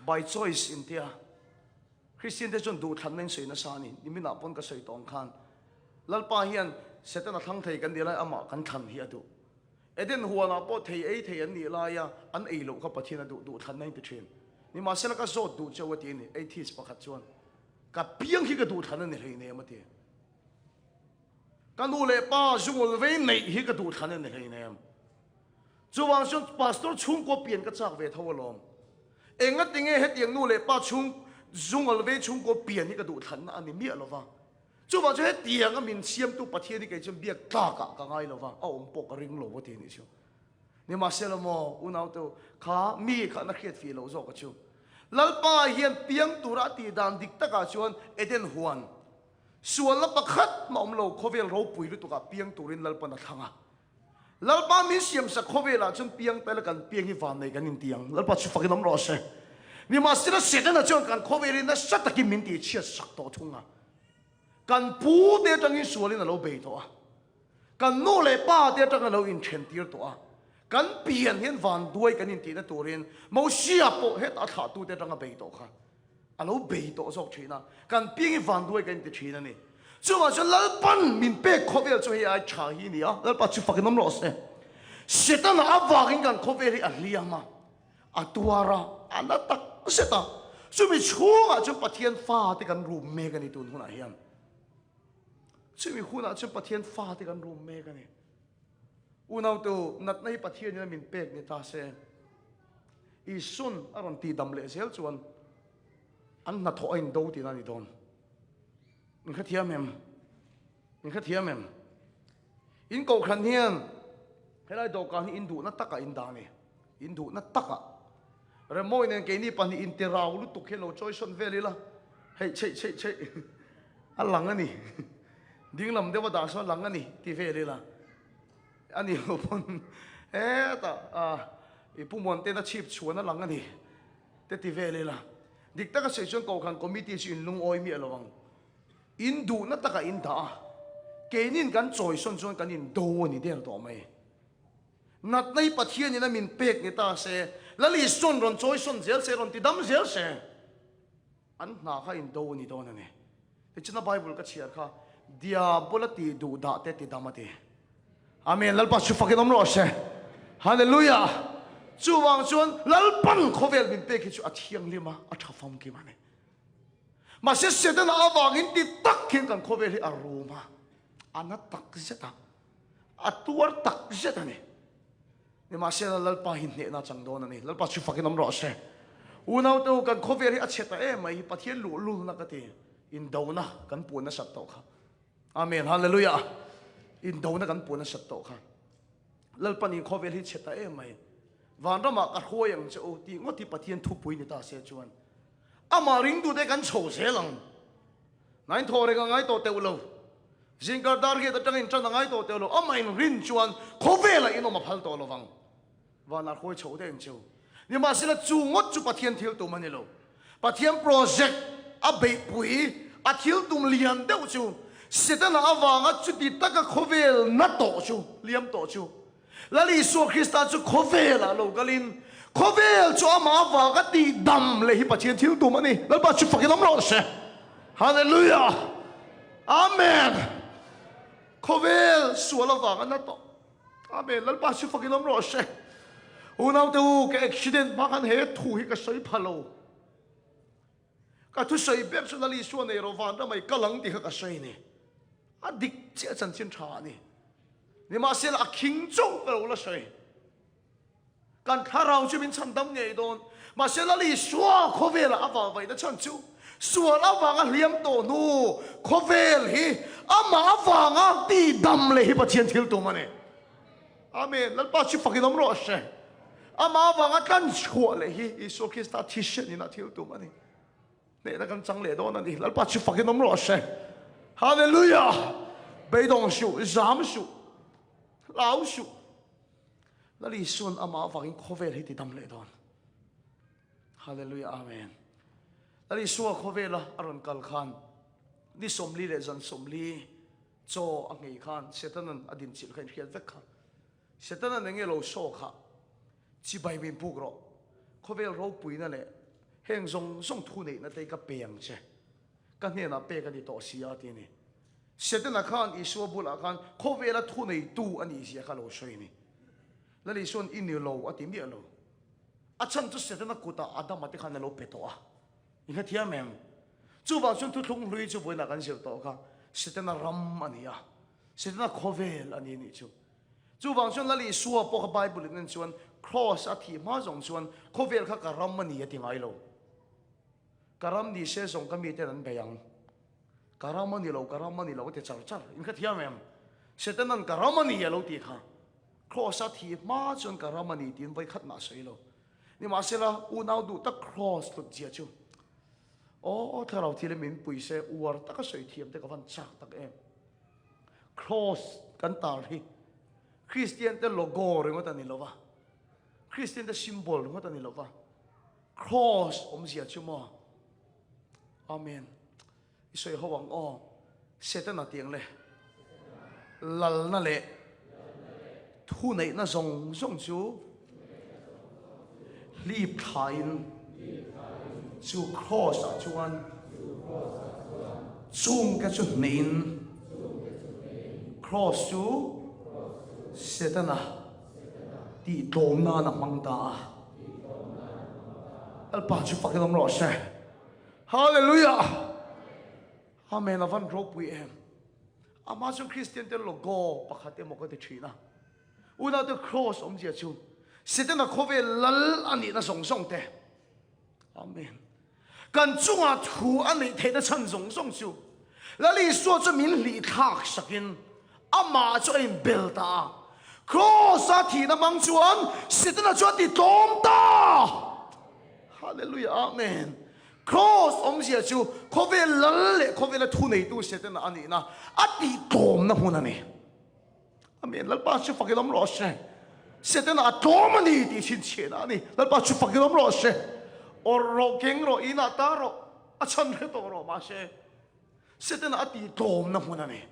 By choice intia Christian te chuan duhthlanna in sawi nasa a ni. Niminah pawn ka sawi tawh ang khan Lalpa hian Setana thlang thei kan nih lai amah kan thlan hi a duh. Eden huanah pawh thei ei thei an nih laia an ei loh kha Pathian a duh duhthlanna in ti thin. Nimahsela ka zawt duh cheu a ti a ni. Atheist pakhat chuan ka piang hi ka duhthlan a ni hleinem a ti. Ka nu leh pa zungul vei neih hi ka duh thlan a ni hleinem. Chuvang chuan pastor chhungkua pian ka chak ve tho alawm. Engati nge hetiang nu leh pa chhung zungul vei chhungkua pian hi ka duh thlanna a ni miah lova. Chuvang chuan hetianga min siamtu Pathian hi kei chuan biak tlakah ka ngai lova, a awm pawh ka ring lo a ti anih chu. Nimahsela maw unaute kha mi kha na hriat fih loh zawk a chu. Lalpa hian piang tura a tih dan dik takah chuan Eden huan Sualna pakhat mah awm lo, khawvel ropui lutukah piang turin Lalpan a thlang a. Lalpa min siamsak khawvelah chuan piang ta ila kan piang hi vannei kan inti ang. Lalpa chu fakin awm rawh se. Nimahsela Setana chuan kan khawvel hi nasa takin min tihchhiat sak tawh thung a. Kan pu te atangin sualin a lo bei tawh a. Kan nu leh pa te atang a lo inthentir tawh a. Kan pian hian vanduai kan intihna turin Mosia pawh hetah a thlahtute atang a bei tawh kha. A lo bei tawh zawk thin a, kan piang hi vanduai kan inti thin a ni. Chuvang chuan Lalpan min pek khawvel chu hei ai tha hi a ni a, Lalpa chu fakin awm rawh se. Setana avangin kan khawvel hi a hliam a, a tuar a, a na tak zet a. Chumi chhungah chuan Pathian fate kan rum mek a ni tun hunah hian. Chumi hunah chuan Pathian fate kan rum mek a ni. Unautu, natna hi Pathianin a min pek ni ta se. Isua'n a rawn tihdam leh zel chuan an hnathawh a indo tihna a ni dawn. In hrethiam em? In hrethiam em? In kohhran hian helai dawhkan hi in duhna takah in dah a ni. In duhna takah. Remawi nen keini pahnih intirau lutuk hian lo chawisawn vel ila, hei chheih chheih chheih a lang a ni. Dinglam deuh a dah sawn a lang a ni ti vel ila. A ni lo pawn hetah i Pu Muanten a chhip chhuan a lang a ni te ti vel ila. Dik taka sawi chuan Kohhran Committee chu in lungawi miah lo ang. In duhna takah in dah a, keinin kan chawisawn chuan kan indo a ni der tawh mai. Natna hi Pathianin a min pek ni ta se, Lal Isua'n rawn chawisawn zel se, rawn tidam zel se. An hna kha indo a ni dawn a ni. Tichuan a Bible ka chhiar kha, Diabola tih duh dah te ti dam a ti. Amen. Lalpa chu fakin awm rawh se. Hallelujah. Chuvang chuan Lalpan khawvel min pek hi chu a thianghlim a, a tha famkim a ni. Mahse Setana avangin ti tak hian kan khawvel hi a rum a, a na tak zet a, a tuar tak zet a ni. Nimahsela Lalpa hi hnehna a chang dawn a ni. Lalpa chu fakin awm rawh se. Unaute u, kan khawvel hi a chhe ta em mai hi Pathian luhlulna ka ti. Indona kan puan nasat tawh kha. Amen. Hallelujah. Indona kan puan nasat tawh kha. Lalpan in khawvel hi chhe ta em mai. Vanramah ka hruai ang che u tih ngawt hi Pathian thupui ni ta se chuan amah ringtute kan chho zel ang. Nain thaw reng a ngai tawh teuh lo. Zingkar dar riat atangin tan a ngai tawh teuh lo. Amah in rin chuan khawvelah in awm a phal tawh lo vang. Vanah hruai chho daih ang che u. Nimahsela chu ngawt chu Pathian thil tum a ni lo. Pathian project a beihpui a thil tum lian deuh chu Setana avanga chuti taka khawvel na tawh chu, liam tawh chu, Lal Isua Krista chu khawvelah lo kalin khawvel chu amah avanga tihdam leh hi Pathian thil tum a ni. Lalpa chu fakin awm rawh se. Hallelujah! Amen! Khawvel sual avanga na tawh. Amen. Lalpa chu fakin awm rawh se. Unaute u, ka accident hma khan he thu hi ka sawi pha lo. Ka thu sawi ber chu Lal Isua nei rawh van ramai kal ang tih kha ka sawi ni. A dik chiah chanchin tha a ni. Nimahsela a khing chauh ka lo la sawi. Kan thlarau chu min chhandam ngei dawn. Mahse Lal Isua khawvelah a vahvaihna chhan chu sual avanga hliam tawh hnu khawvel hi amah avanga tihdam leh hi Pathian thil tum a ni. Amen. Lalpa chu fakin awm rawh se. Amah avanga tlan chhuah leh hi Isua Krista thisen in a thil tum a ni. Hnehna kan chang leh dawn a ni. Lalpa chu fakin awm rawh se. Hallelujah! Beidawng suh, zam suh, hlau suh. Lal Isuan amah avangin khawvel hi ti dam leh dawn. Hallelujah Amen. Lal Isua khawvela a rawn kal khan ni 40 leh zan 40 chaw a nghei khan Setanan a din chilh kha in hriat vek kha. Setanan enge lo saw kha chibai min puk rawh. Khawvel ropuina leh heng zawng zawng thu neihna te ka pe ang che. Ka hnenah pek a ni tawh si a ti a ni. Setana khan Isua bulah khan khawvela thuneitu a nih zia kha lo sawi a ni. Lal Isua'n i ni lo a ti miah lo. A chhan chu Setana kutah Adama te khan a lo pe tawh a. I hrethiam em? Chuvang chuan thuthlung hlui chu vawiinah kan zir tawh kha Setana ram a ni a, Setana khawvel a ni nih chu. Chuvang chuan Lal Isua pawh kha Bible in en chuan Kraws a thih hma zawng chuan khawvel kha ka ram a ni a ti ngai lo. Ka ram ni se zawng ka miten an bei ang. Ka ram a ni lo, ka ram a ni lo a ti char char. In hrethiam em? Setanan ka ram a ni a lo tih kha. Kraws a thih hma chuan ka ram a ni tiin vawi khat mah a sawi lo. Nimahsela, unau duh tak kraws hlut zia chu aw thlarau thil in min pui se uar taka sawi thiam te ka van chak tak em. Kraws kan tar hi Kristian te logo ringawt a ni lo va, Kristian te symbol ringawt a ni lo va, Kraws awmzia chu maw? Amen. I sawi ho ang aw. Setana tiang le lalna leh thuneihna zawng zawng chu hlip thlain chu kraws ah chuan chungte chu hnehin kraws chu Setana tih tlawm nan a hmang ta a. Lalpa chu fakin awm rawh se. Hallelujah! Amen a van ropui em. Amah chuan Kristian te logo pakhat emaw ka ti thin a. Unaute cross awmzia chu Setana khawvel lal a nihna zawng zawng te. Amen. Kan chungah thu a neih theihna chhan zawng zawng chu Lal Isua chu min hlih thlak sakin amah chu a inbel ta a. Cross-a thihna hmang chuan Setana chu a ti tlawm ta. Hallelujah Amen. Cross awmzia chu khawvel lal leh khawvela thuneitu Setana a nihna a tihtlawmna hmun a ni. Amen. Lalpa chu fakin awm rawh se. Setana a tlawm a ni tih chhinchhiahna a ni. Lalpa chu fakin awm rawh se. Awrh rawh, keng rawh, inah ta rawh, a chhan hre tawh rawh mahse Setana a tihtlawmna hmun a ni.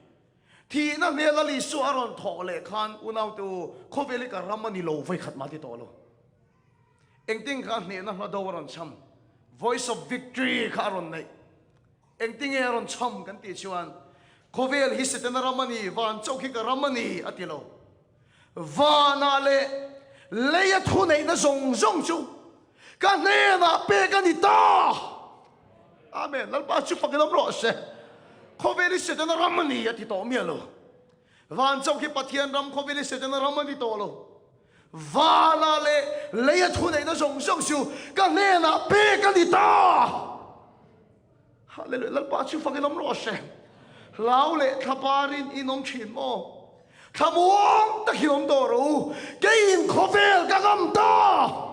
Thihna hmel Lal Isua a rawn thawh leh khan unaute u, khawvel hi ka ram a ni lo vawikhat mah ti tawh lo. Engtin kha hnehna hla do a rawn cham? Voice of Victory kha a rawn neih. Engtin nge a rawn cham kan tih chuan, Khawvel hi Setana ram a ni, van chauh khi ka ram a ni, a ti lo. Vanah leh leia thuneihna zawng zawng chu ka hnenah pek a ni ta! Amen. Lalpa chu fakin awm rawh se. Khawvel hi Setana ram a ni, a ti tawh miah lo. Van chauh khi Pathian ram, khawvel hi Setana ram a ni tawh lo. Vana leh leia thuneihna zawng zawng chu ka hnenah pek a ni ta! Hallelujah! Lalpa chu fakin awm rawh se. Hlau leh thlaparin in awm thin maw? Thlamuang takin awm tawh rawh u, keiin khawvel ka ngam ta!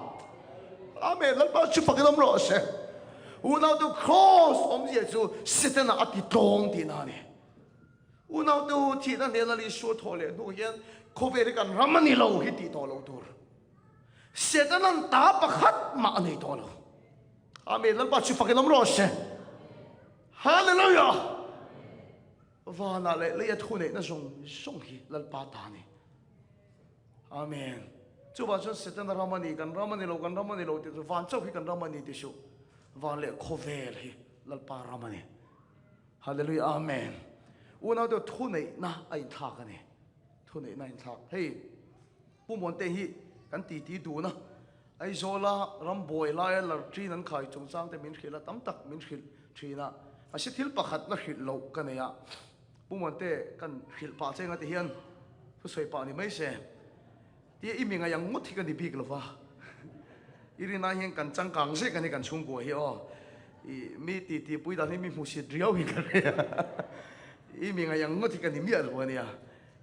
Amen, Lalpa chu fakin awm rawh se. Unaute Kraws awmzia chu Setana a ti tlawng tihna a ni. Unaute u, thihna hnena Isua thawh leh hnu hian khawvel hi kan ram a ni lo hi tih tawh loh tur. Setana'n ta pakhat mah a nei tawh lo. Amen, Lalpa chu fakin awm rawh se. Hallelujah! Vanah leh leia thuneihna zawng zawng hi Lalpa ta a ni. Amen. Chuvang chuan Setana ram a ni, kan ram a ni lo, kan ram a ni lo tih chu van chauh hi kan ram a ni tih suh. Van leh khawvel hi Lalpa ram a ni. Hallelujah, Amen. Unaute thuneihna a inthlak a ni. Thuneihna a inthlak. Hei, Pu Muante hi kan titi dun a, Aizawla rambuai laia larṭin an khai chungchang te min hrilh a, tam tak min hrilh ṭhin a. Mahse thil pakhat la hrilh loh ka nei a, Pu Muante kan hrilh pah che nga ti hian thusawi pah ni mai se. Tia i mi ngaih ang ngawt hi ka ni bik lo va, i rinai hian kan changkang zek a ni kan chhungkua hi aw. I mi titi pui dan hi mi hmusit riau hi ka hria, i mi ngaih ang ngawt hi ka ni miah lo a nia.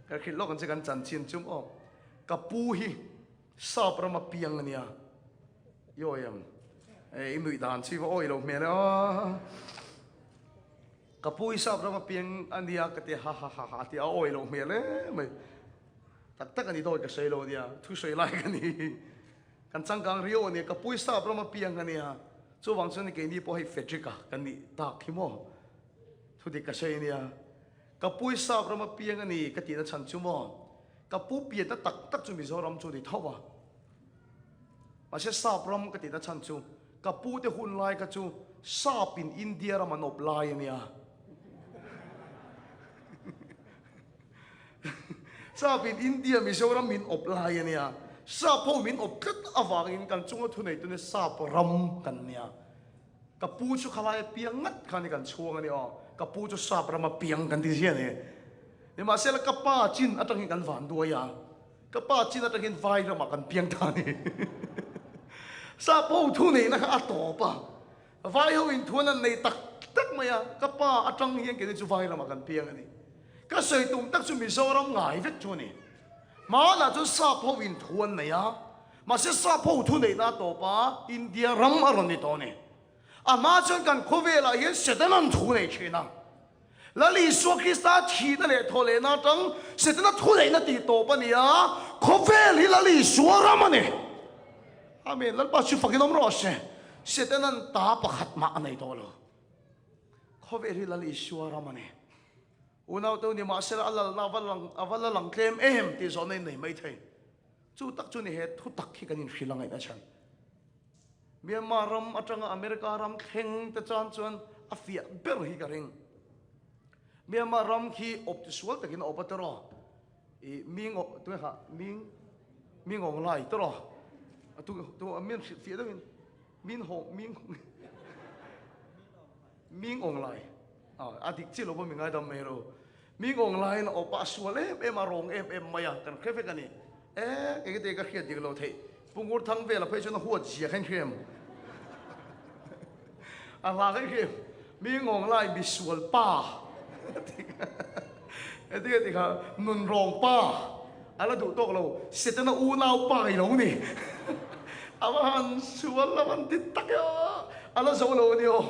Ka hrilh lawk ang che kan chanchin chu aw. Ka pu hi sap rama piang a nia. I awi em? E, i nuih dan chi va awi lo hmel e aw. Ka pu hi sap rama piang a nia ka ti ha ha ha ha ti a awi lo hmel e mai. Tak tak a ni dawi ka sawi lo a nia. Thu sawi lai ka ni. Kan changkang riau a nia. Ka pu hi sap rama piang a nia. Chuvang chuan keini pawh hei Frederick-a kan nih tak hi maw. Thu dik ka sawi a nia. Ka pu i sap rama piang a ni ka tihna chhan chu maw? Ka pu pianna tak tak chu Mizoram chu a ni tho a. Mahse sap ram ka tihna chhan chu ka pu te hun lai kha chu sap in India ram an awp lai a nia. Sap in India Mizoram min awp lai a nia. Sap ho min awp tlat avangin kan chunga thuneitune sap ram kan nia. Ka pu chu khalai a piang ngat kha ni kan chhuang a ni aw. Ka pu chu sap rama piang kan ti ziah a ni. Nimahsela ka pa chin atangin kan van duai a, ka pa chin atangin vai ramah kan piang ta a ni. Sap ho thu neihna kha a tawp a, vai ho in thu an han nei tak tak mai a, ka pa atang hian keini chu vai ramah kan piang a ni. Ka sawi tum tak chu Mizoram ngai vek chu a ni. Hmanah chuan sap ho in thu an nei a, Mahse sap ho thu neihna a tawp a, India ram a rawn ni tawh a ni. A hma chuan kan khawvelah hian Setana'n thu nei thin a. Lal Isua Krista thihna leh thawhlehna atang Setana thu neihna tih tawp a ni a, khawvel hi Lal Isua ram a ni. Amen. Lalpa chu fakin awm rawh se. Setana'n ta pakhat mah a nei tawh lo. Khawvel hi Lal Isua ram a ni. Unaute u ni mahsela a lalna a va lang a va la lang tlem em tih zawhna in nei mai thei. Chu tak chu ni he thu tak hi kan inhrilh a ngaihna chhan. Myanmar ram atanga America ram thleng te chan chuan a fiah ber hi ka ring. Myanmar ram khi awp ti sual takin a awp a tiraw? I ming aw tunge kha ming ming awng lai tiraw? A tu tu min hrilh fiah deuhin min hawng ming Ming awng lai a dik chiah lo pawh mi ngaidam mai ro. Ming awng laiin a awp a, a sual em em a, a rawng em em mai a, kan hre vek a ni. E, kei te ka hriat dik lo theih. Pu Ngur Thang vela phei chuan a huat zia kha in hria em? A hla kha in hria em? Ming awng lai mi sual pa Engtin nge tih kha nun rawng pa a la duh tawk lo, Setana unau pa i lo ni. A va han sual a van ti tak e aw, a la zo lo a ni aw.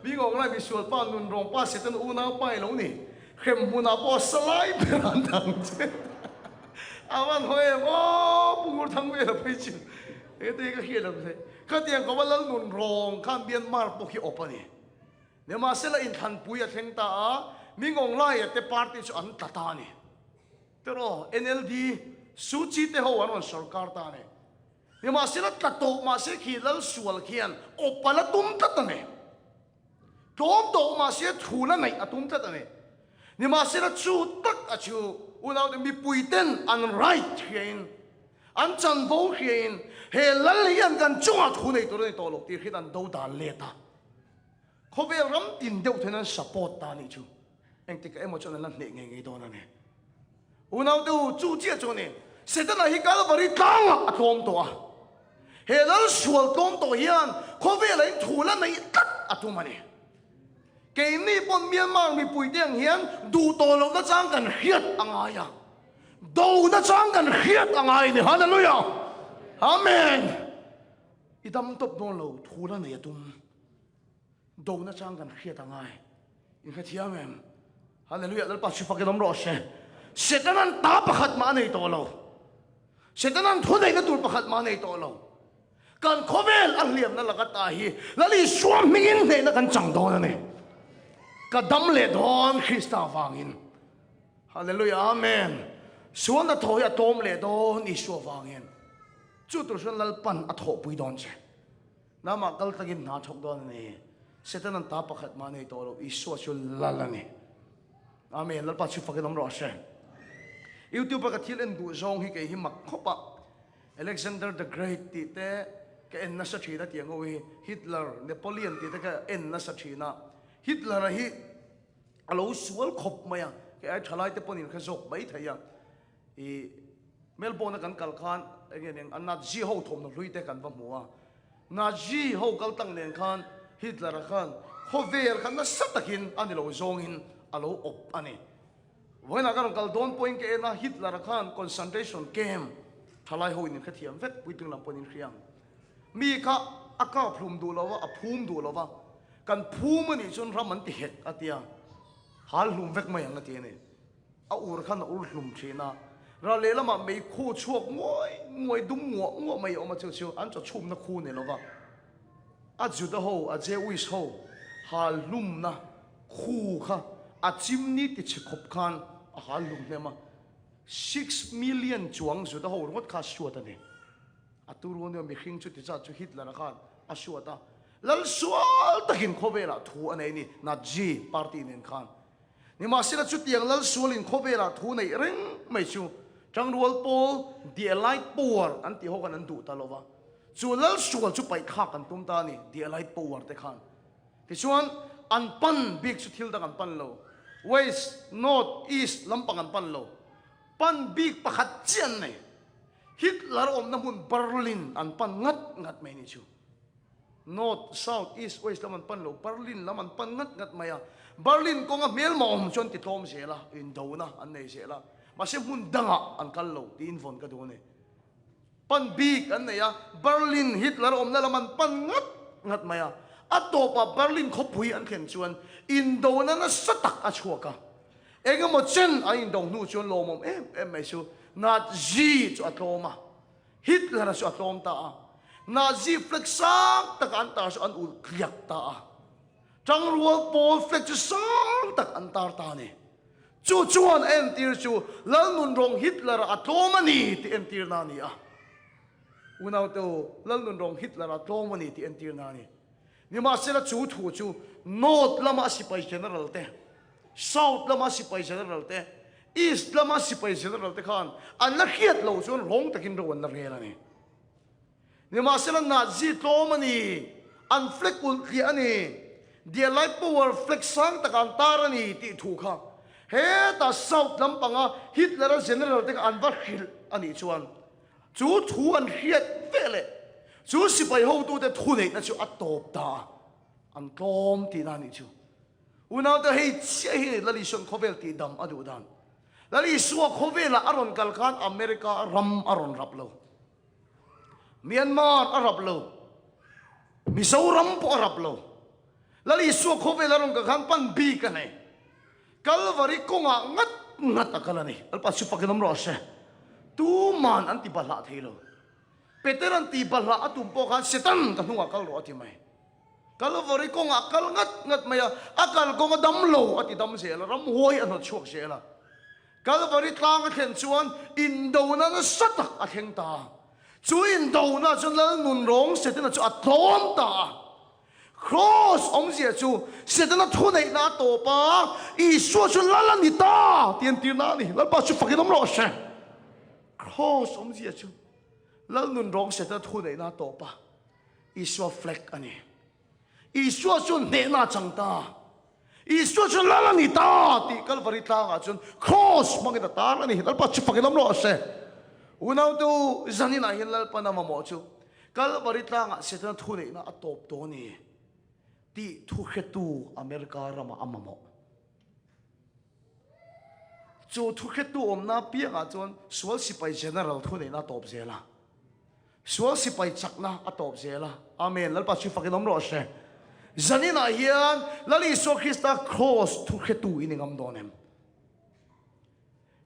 Mi ngawng lai mi sual pa nun rawng pa Setana unau pa i lo ni. Hrem hmunah pawh a sa lai ber an dang che. A van haw em aw, Pu Ngurthang vel a phei chu. Engtin nge ka hriat lo thei. Khatiang kawma lal nun rawng khan Myanmar pawh khi awp a ni. Nimahsela inthlanpui a thleng ta a, Mingawng Laia te party chu an tla ta a ni. Tiraw, NLD, Suu Kyi te ho an rawn sorkar ta a ni. Nimahsela tla tawh mahse khi Lalsual khian awp a la tum tlat a ni. Tlawm tawh mahse thu la neih a tum tlat a ni. Nimahsela chu tak a chu unaute mipuiten an right hriain, an chanvo hriain he Lal hian kan chungah thu nei tur a ni tawh lo tih hriat an do dan let a. Khawvel ram tin deuh then an support ta nih chu engtikah emaw chuan an la hneh ngei ngei dawn a ni. Unaute u, chu chiah chu a ni. Setana hi Kalvari tlangah a tlawm tawh a. He lal sual tlawm tawh hian khawvelah in thu la neih tlat a tum a ni. Keini pawn Myanmar mipuite ang hian duh tawh loh nachang kan hriat a ngai a, do nachang kan hriat a ngai a ni. Hallelujah! Amen! I dam tawp dawn lo, thu la nei a tum. Do nachang kan hriat a ngai. In hrethiam em? Hallelujah! Lalpa chu fakin awm rawh se. Setanan ta pakhat mah a nei tawh lo. Setanan thuneihna tur pakhat mah a nei tawh lo. Kan khawvel a hliamna laka ta hi Lal Isua hmingin hnehna kan chang dawn a ni. Ka dam leh dawn Krista vangin. Hallelujah Amen. Sualna thaw hi a tlawm leh dawn Isua vangin. Chu tur chuan Lalpan a thawhpui dawn che. Namah kal takin hna thawk dawn a ni. Setanan ta pakhat mah nei tawh lo Isua chu Lal a ni. Amen. Lalpa chu fakin awm rawh se. YouTube a ka thil en duh zawng hi kei hi mak khawp a. Alexander the Great tih te ka en nasa thin a tih ang ho hi, Hitler, Napoleon tih te ka en nasa thin a, Hitler-a hi a lo sual khawp mai a, kei ai thalai te pawhin kha zawk mai thei a, i Melbourne a kan kal khan eng nge eng a Nazi ho thawmhnaw hlui te kan va hmu a, Nazi ho kal tang nen khan Hitler-a khan khawvel kha nasa takin a ni lo zawngin a lo awp a ni. Vawiinah ka rawn kal dawn pawhin ka en a, Hitler-a khan concentration camp thalai ho in in hrethiam vek, puitling lam pawhin in hria ang. Mi kha a kap hlum duh lo va, a phum duh lo va, kan phum a nih chuan ram an ti hek a tia, hal hlum vek mai ang a ti a ni. A ur khan a ur hlum thin a, ral lehlamah meikhu chhuak nguai nguai dum nguah nguah mai a awm a, chu chu an chaw chhumna khu ni lo va, a Juda ho, a Jewish ho hal hlumna Khu kha a chimni ti chhe khawp khan a hal hlum hnem a, 6 million chuang Juda ho ringawt kha a suat a ni. A turu ania mihring chu ti zat chu Hitler-a khan a suat a, lal sual takin khawvelah thu a nei a ni, Nazi party nen khan. Nimahsela chutiang lal sualin khawvelah thu neih reng mai chu Tangrual pawl, the Allied Power an tih ho khan an duh ta lo va, chu lal sual chu paihthlak an tum ta a ni, the Allied Power te khan. Tichuan, an pan bik chu thil dang an pan lo. West, North, East lampang an pan lo. Pan bik pakhat chiah an nei. Hitler awmna hmun Berlin an pan ngat ngat mai ni chu. North, South, East, West lam an pan lo, Berlin lam an pan ngat ngat mai a. Berlin kawnga hmelma awm chu an ti tlawm zel a, indona an nei zel a. Mahse hmun dangah an kal lo tiin vawn ka duh a ni. Pan bik an nei a, Berlin Hitler awmna lam an pan ngat ngat mai a. A tawpah Berlin khawpui an thlen chuan indona nasa tak a chhuak a. Engemaw chen an indo hnu chuan lawmawm em em mai chu Nazi chu a tlawm a, Hitler-a chu a tlawm ta a. Nazi flag sang taka an tar chu an ulh tliak ta a. Tangrual pawl flag chu sang tak an tar ta a ni. Chu chuan a entir chu Lalnunrawng Hitler-a a tlawm a ni tih entirna a ni a. Unaute u, Lalnunrawng Hitler-a tlawm a ni tih entirna a ni. Nimahsela chu thu chu North lama sipai General te, South lama sipai General te, East lama sipai General te khan an la hriat lo chuan rawng takin ro an la rel a ni. Nimahsela Nazi tlawm a ni, an flag ulh tliah a ni, The Allied Power flag sang takah an tar a ni tih thu kha hetah South lampanga Hitler-a General te kha an va hrilh a nih chuan chu thu an hriat veh leh chu sipai hotute thuneihna chu a tawp ta a, an tlawm tihna a nih chu. Unaute hei chiah hi Lal Isua'n khawvel tihdam a duh dan. Lal Isua khawvelah a rawn kal khan America ram a rawn rap lo. Myanmar a rap lo, Mizoram pawh a rap lo. Lal Isua khawvel a rawn kal khan pan bik a nei. Kalvari kawngah ngat ngat a kal a ni. Lalpa chu fakin awm rawh se. Tuman an ti bahlah thei lo. Peter an ti bahlah a tum pawh khan Setan ka hnungah kal rawh a ti mai. Kalvari kawngah kal ngat ngat mai a, a kal kawng a dam lo a ti dam zel a, ramhuai a hnawt chhuak zel a. Kalvari tlang a thlen chuan indona nasa tak a thleng ta a. Chu indona chuan Lalnun rawng Setana chu a tlawm ta a. Kraws awmzia chu Setana thuneihna a tawp a, Isua chu Lal a ni ta tih entirna a ni. Lalpa chu fakin awm rawh se. Kraws awmzia chu Lalnun rawng Setana thuneihna a tawp a, Isua flag a ni. Isua chu hnehna a chang ta. Isua chu lal a ni ta tih Kalvari tlangah chuan kraws hmangin a tar a ni. Lalpa chu fakin awm rawh se. Unaute u, zaninah hian Lalpan a mamawh chu Kalvari tlangah Setana thuneihna a tawp tawh a ni. Tih thuhretu America ramah a mamawh. Chu thuhretu awmna apiangah chuan sual sipai general thuneihna a tawp zel a. Sual sipai chakna a tawp zel a. Amen. Lalpa chu fakin awm rawh se. Zaninah hian Lal Isua Krista Kraws thuhretu i ni ngam dawn em?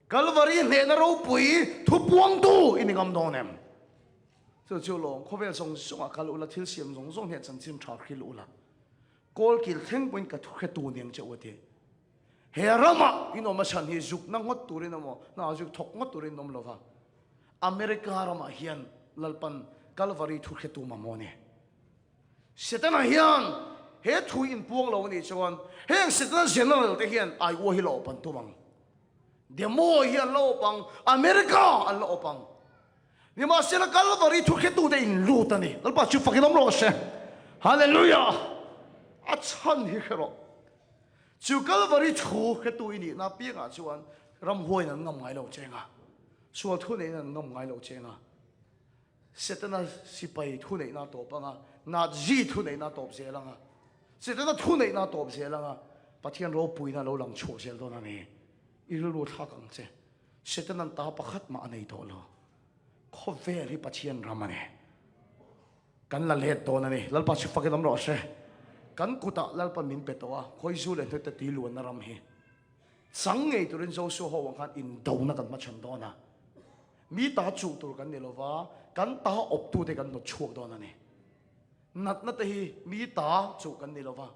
Kalvari hnehna ropui thupuangtu i ni ngam dawn em? Chu chu lawng khawvel zawng zawngah kal ula, thil siam zawng zawng hian chanchin tha hrilh ula, kawl kil thleng pawhin ka thu hretu ni ang che u a ti. He ramah in awm a chhan hi zukna ngawt turin emaw, hna zuk thawk ngawt turin in awm lo va, America ramah hian Lalpan Kalvari thu hretu mamawh a ni. Setana hian he thu hi inpuang lo a nih chuan heng Setana general te hian Iowa hi la awp an tum ang. Demo hi an la awp ang, America an la awp ang. Nimahsela Kalvari thukhetute in lut a ni. Lalpa chu fakin awm rawh se. Hallelujah! A chhan hi hre rawh. Chu Kalvari thu hretu i nihna piangah chuan ramhuaiin an ngam ngai lo cheng a, sual thu neiin an ngam ngai lo cheng a, Setana sipai thu neihna a tawp ang a, Nazi thu neihna a tawp zel ang a, Setana thu neihna a tawp zel ang a, Pathian ropuina a lo lang chhuak zel dawn a ni. I rilru thlak ang che. Setanan ta pakhat mah a nei tawh lo. Khawvel hi Pathian ram a ni. Kan la let dawn a ni. Lalpa chu fakin awm rawh se. Kan kutah Lalpa min pe tawh a, Khawizu leh hnute tui luanna ram hi. Chang ngei turin Joshua ho ang khan indona kan hmachhawn dawn a. Mi ta chuh tur kan ni lova, kan ta awptute kan nawt chhuak dawn a ni. Natna te hi mi ta chuh kan ni lova,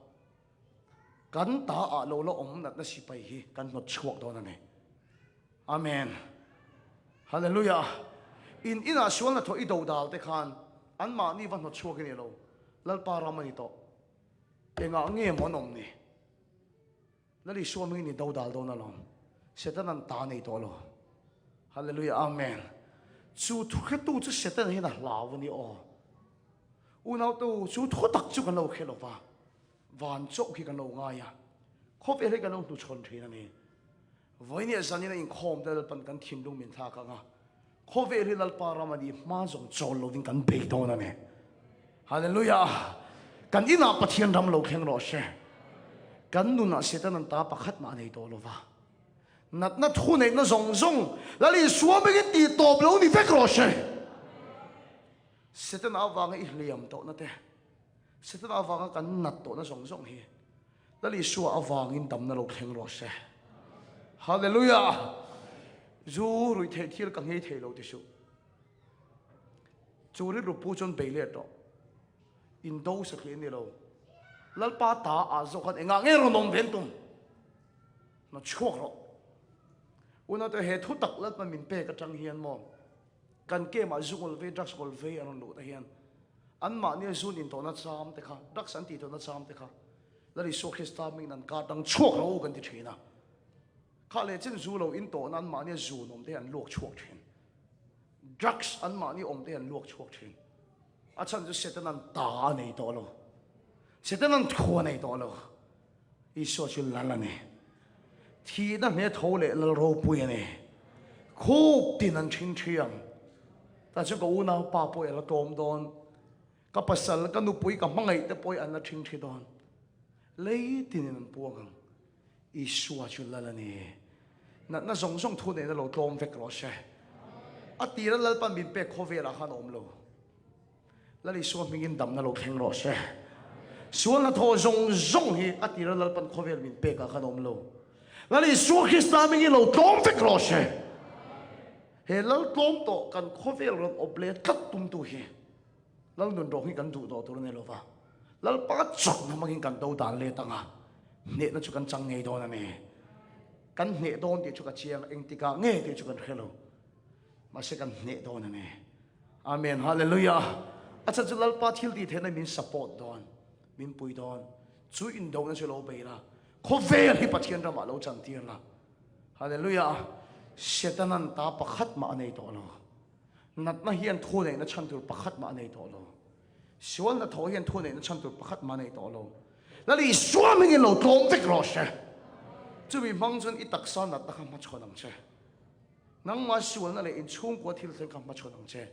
Kan ta ah lo la awm natna sipai hi kan hnawt chhuak dawn a ni. Amen. Hallelujah. In inah sual hnathawh i dodal te khan anmahni va hnawt chhuak i ni lo. Lalpa ram a ni tawh. Engah nge maw an awm ni? Lal Isua hmingin i dodal dawn alawm. Satan an ta nei tawh lo. Hallelujah. Amen. Chu thuhretu chu Satan hian a hlau a ni aw. Unautu chu thu tak chu kan lo hre lo va. Van chauh hi kan lo ngai a, khawvel hi kan lo hnuchhawn thin a ni. Vawinia zanin a inkhawm te Lalpan kan thinlung min thlak ang a, khawvel hi Lalpa ram a ni hma zawng chawl lovin kan bei dawn a ni. Hallelujah! Kan inah Pathian ram lo thleng rawh se. Kan nunah Satan an ta pakhat mah a nei tawh lo va. Natna thu neihna zawng zawng Lal Isua hmingin tih tawp lo ni vek rawh se. Satan avanga i hliam tawhna te, Setana avanga kan nat tawhna zawng zawng hi Lal Isua avangin damna lo thleng rawh se. Hallelujah! Zu ruih theih thil ka nghei thei lo ti suh. Chu rilru pu chuan bei let rawh. Indo satliah ni lo. Lalpa ta ah zawk khan engah nge rawn awm ven tum? Na chhuak rawh. Unaute he thu tak Lalpa min pek atang hian maw kan camp ah zu ngawl vei drugs ngawl vei an rawn luh te hian anmahnia zun intawhna cham te kha drugs an tih tawhna cham te kha Lal Isua Krista hmingin an kar dang chhuak lo kan ti thin a, kha leh chen zu lo intawhna anmahnia zun awm te hi an luak chhuak thin, drugs anmahni awm te hi an luak chhuak thin, a chhan chu Setanan ta a nei tawh lo, Setanan thu a nei tawh lo. Isua chu lal a ni. Thihna hne tho leh lal ropui a ni. Khup tin an thin thiang. Tah chuan ka unau pa pawh i la tlawm dawn. Ka pasal, ka nupui, ka hmangaih te pawh i an la thin thi dawn. Lei tinin an puang ang. Isua chu lal a ni. Natna zawng zawng thu nena lo tlawm vek rawh se. A tira Lalpan min pek khawvelah khan a awm lo. Lal Isua hmingin damna lo thleng rawh se. Sual hnathawh zawng zawng hi a tira Lalpan khawvel min pekah khan awm lo. Lal Isua Krista hmingin lo tlawm vek rawh se. He Lal tlawm tawh kan khawvel rawn awp leh tlat tumtu hi Lal nun rawng hi kan duh tawh tur a ni lo va. Lalpa chawkna hmangin kan do dan let ang a, hnehna chu kan chang ngei dawn a ni. Kan hneh dawn tih chu ka chiang, engtikah nge tih chu kan hre lo. Mahse kan hneh dawn a ni. Amen Hallelujah. A chhan chu Lalpa thil tih theihna min support dawn, min pui dawn. Chu indona chu lo bei la, khawvel hi Pathian ramah lo chantir la. Hallelujah. Setanan ta pakhat mah a nei tawh lo. Natna hian thu neihna chhan tur pakhat mah a nei tawh lo. Sual hnathawh hian thu neihna chhan tur pakhat mah a nei tawh lo. Lal Isua hmingin lo tlawm vek rawh se. Chumi hmang chuan i taksa natna kha hmachhawn ang che. Nangmah sualna leh inchhungkua thil thleng kha hmachhawn ang che.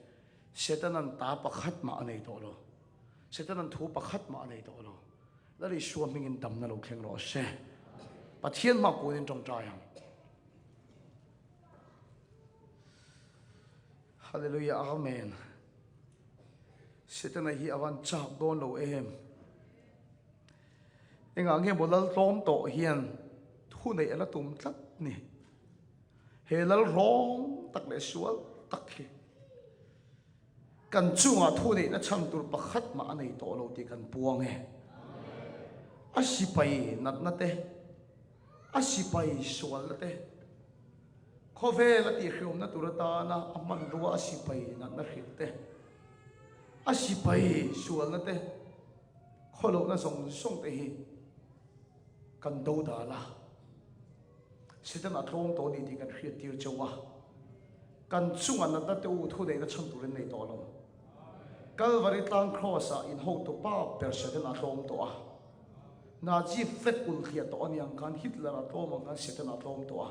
Setanan ta pakhat mah a nei tawh lo. Setanan thu pakhat mah a nei tawh lo. Lal Isua hmingin damna lo thleng rawh se. Pathian hma kunin tawngtai ang. Hallelujah Amen. Setana hi avan chak dawn lo em. Engah nge maw lal tlawm tawh hian thu neih a la tum tlat ni. He lal rawng tak leh sual tak hi kan chungah thu neihna chhan tur pakhat mah a nei tawh lo tih kan puang e. A sipai natna te, a sipai sualna te, khawvel a tihhriawmna tur atana a hmanrua a sipai natna hrilh te, a sipai sualna te, Khawlohna zawng zawng te hi kan do dal a, Satan a tlawm tawh a ni tih kan hriat tir chauh a, kan chunga natna te u thuneihna chhan turin nei tawh lo. Kalvari tlang Kraws ah in hotu pa ber Satan a tlawm tawh a, Nazi flag ulhliah tawh a ni ang khan Hitler a tlawm ang khan Satan a tlawm tawh a.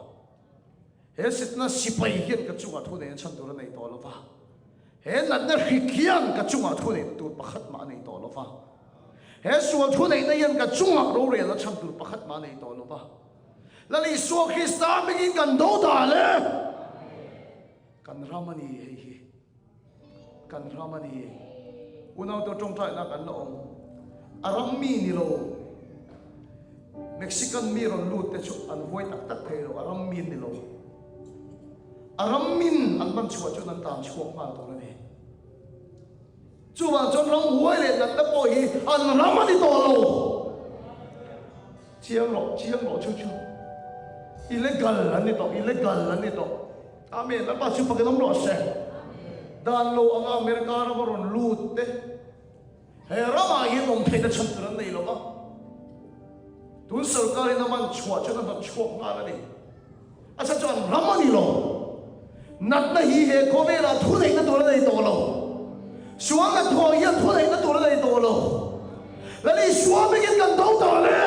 He sitna sipai hian ka chungah thu neihna chhan tur a nei tawh lo va, he natna hrik hian ka chungah thu neihna tur pakhat mah a nei tawh lo va, he sual thu neihna hian ka chungah rorelna chhan tur pakhat mah a nei tawh lo va. Lal Isua Krista hmingin kan do dal e! Kan ram a ni hei hi. Kan ram a ni. Unaute tawngtaina kan la awm. A ram mi ni lo. Mexican mi rawn lut te chu an huai tak tak thei lo, a ram mi ni lo. A ram min an man chhuah chuan an tan chhuak nghal tur a ni. Chuvang chuan ram huai leh natna pawh hi an ram a ni tawh lo. Chiang rawh, chiang rawh chu chu. Illegal an ni tawh, illegal an ni tawh. Amen. Lalpa chu fakin awm rawh se. Dan lo anga America rama rawn lut te he ramah hian awm theihna chhan tur an nei lo va. Tun sorkarin a man chhuah chuan a hnawt chhuak nghal a ni. A chhan chu an ram a ni lo. Natna hi he khawvelah thu neihna tur a nei tawh lo. Sual hnathawh hian thu neihna tur a nei tawh lo. Lal Isua hmingin kan do tawh le.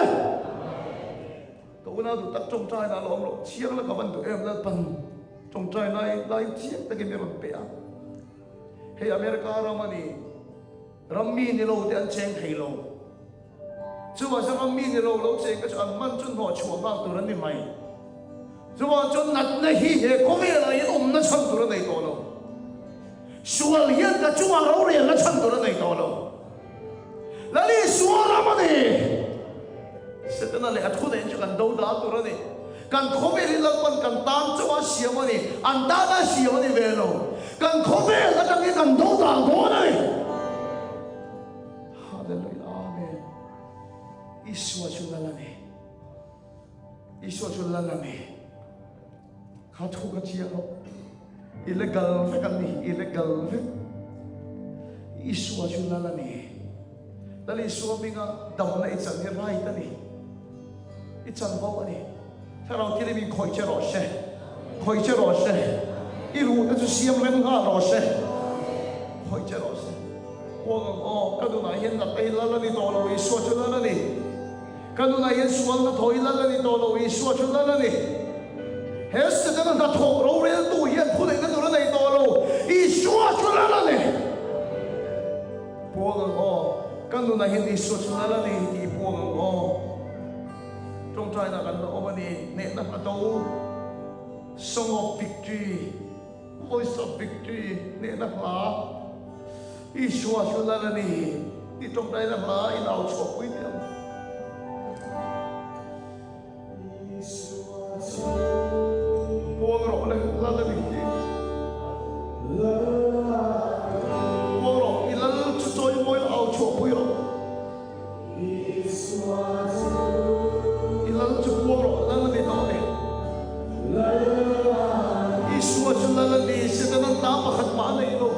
Ka unau duh tak tawngtai na lawm loh chiang la ka van duh em Lalpan tawngtai lai lai chiang takin mi rawn pe a. Hei America ram a ni, ram mi ni lo te an cheng thei lo. Chuvang chuan ram mi ni lo lo cheng te chu an man chu hnawh chhuah nghal tur an ni mai. Chuvang chuan natna hi he khawvelah hian awmna chhan tur a nei tawh lo. Sual hian ka chungah rorelna chhan tur a nei tawh lo. Lal Isua ram a ni. Setana leh a thu nen chu kan do dal tur a ni. Kan khawvel hi Lalpan kan tan chauh a siam a ni, an tan a siam a ni ve lo. Kan khawvel atangin kan do dal dawn a ni. Hallelujah Amen. Isua chu Lal a ni. Isua chu Lal a ni. Kha thu kha chiang lo. Illegal vek an ni, illegal vek. Isua chu lal a ni. Lal Isua hminga damna i chan hi right a ni. I chan bo a ni. Thlarau thil i min khawih che rawh se. Khawih che rawh se. I ruhte chu siam rem nghal rawh se. Khawih che rawh se. Kuang ang aw, ka nunah hian natna hi lal a ni tawh lo, Isua chu lal a ni. Ka nunah hian sual hnathawh hi lal a ni tawh lo, Isua chu lal a ni. He Setana hnathawh roreltu hian thuneihna tur a nei tawh lo, Isua chu lal a ni. Puang ang aw, ka nunah hian Isua chu lal a ni tih puang ang aw. Tawngtaina kan la awm a ni, hnehna hla do, Song of Victory. Voice of Victory hnehna hla Isua chu lal a ni tih tawngtaina hla in au chhuahpui teh ang. Isua chu Puang rawh le, lal a ni tih. Lal a ni. Puang rawh, i lal chu chawimawi la au chhuahpui rawh. Isua chu. I lal chu puang rawh, lal a ni tawh a ni. Lal a ni. Isua chu lal a ni, Setana ta pakhat mah a nei lo.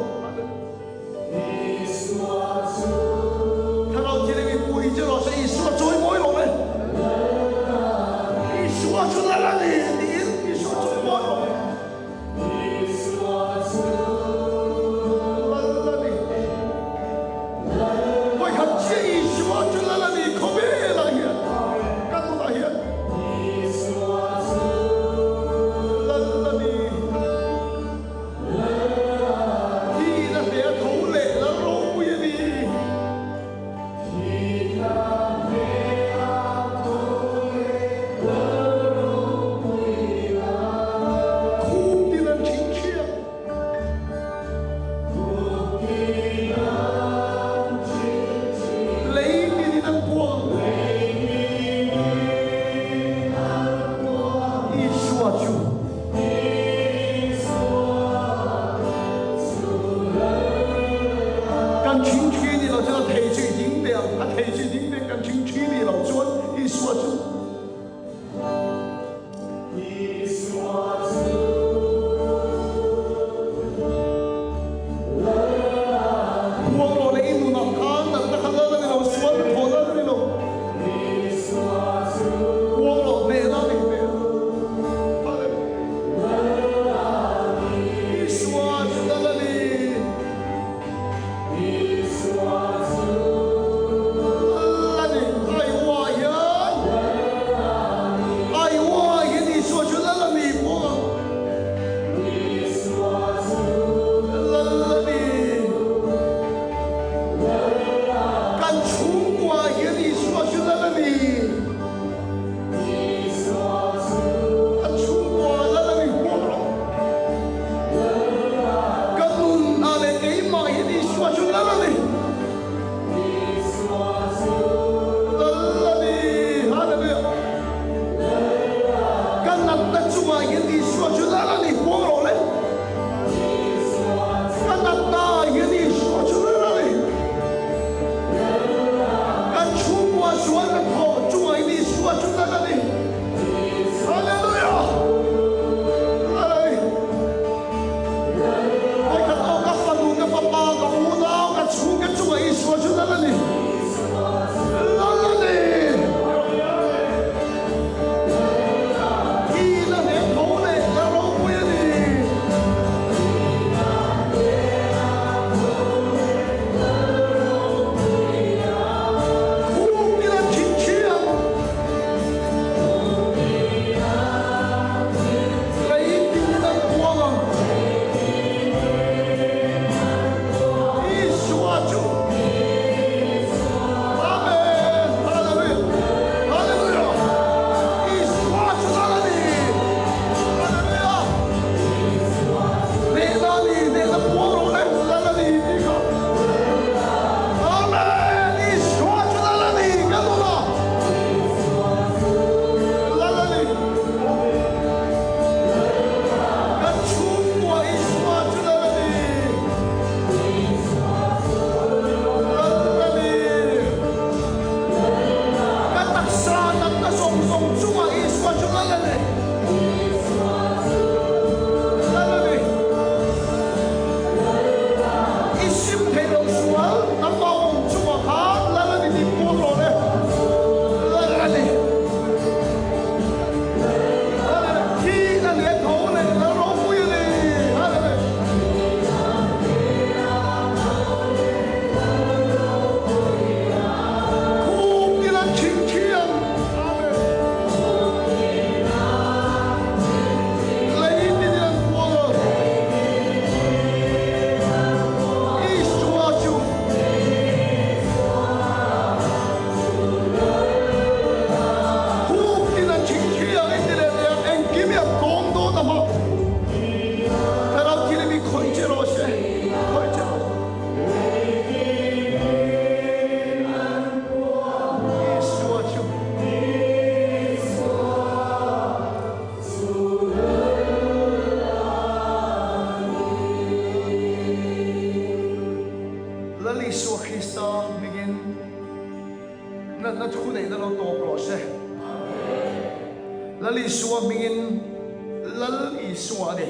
Isua chu. Thlarau thil i pui che rawh se, Isua chawimawi rawh le. Lal a ni. Isua chu lal a ni tiin Isua chawimawi rawh le. Isua chu Lal a ni. Vawikhat chiah Isua chu lal a ni khawvelah hian ka nunah hian Isua chu lal a ni. Lal a ni. Lal Isua hmingin Lal Isua a ni.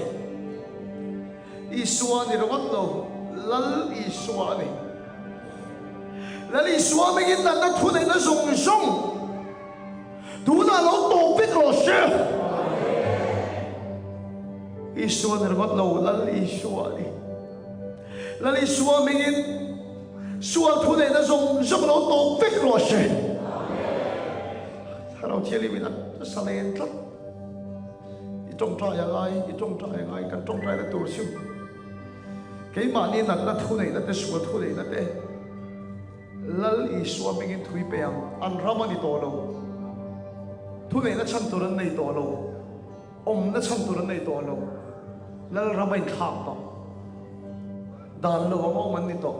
Isua ni ringawt lo, Lal Isua a ni. Lal Isua hmingin natna thuneihna zawng zawng tunah lo tawp vek rawh se. Isua ni ringawt lo, Lal Isua a ni. Lal Isua hmingin sual thuneihna zawng zawng lo tawp vek rawh se. Thlarau Thianghlimin a sa len tlat. I tawngtai a ngai, i tawngtai a ngai, kan tawngtaina tur chu keimahni natna thuneihna te, sual thuneihna te Lal Isua hmingin thui pe ang, an ram a ni tawh lo, thuneihna chhan tur an nei tawh lo, awmna chhan tur an nei tawh lo, Lal ram a inthlak tawh, dan lo ang awm an ni tawh.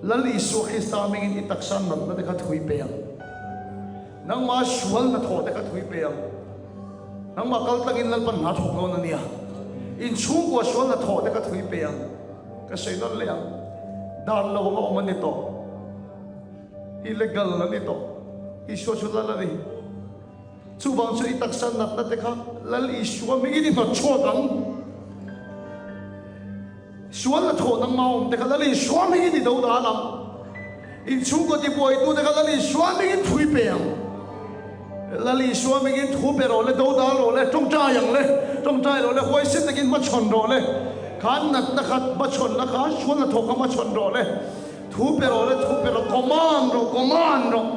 Lal Isua Krista hmingin i taksa natna te kha thui pe ang. Nangmah sual hnathawh te kha thui pe ang. Nangmah kal tlangin Lalpan hna thawk dawn a nia. In chhungkua sual hnathawh te kha thui pe ang. Ka sawi nawn leh ang. Dan lo anga awm a ni tawh. Illegal a ni tawh. Isua chu Lal a ni. Chuvang chu i taksa natna te kha Lal Isua hmingin i hnawt chhuak ang. Sual hnathawh nangmah awm te kha Lal Isua hmingin i do dan ang. In chhungkaw tibuaitu te kha Lal Isua hmingin thu i pe ang. Lal Isua hmingin thu pe rawh le, do dal rawh le, tawngtai ang le, tawngtai rawh le, huaisen takin hmachhawn rawh le, khan natna kha hmachhawnna kha sual hnathawh kha hmachhawn rawh le, thu pe rawh le, thu pe rawh, command rawh, command rawh,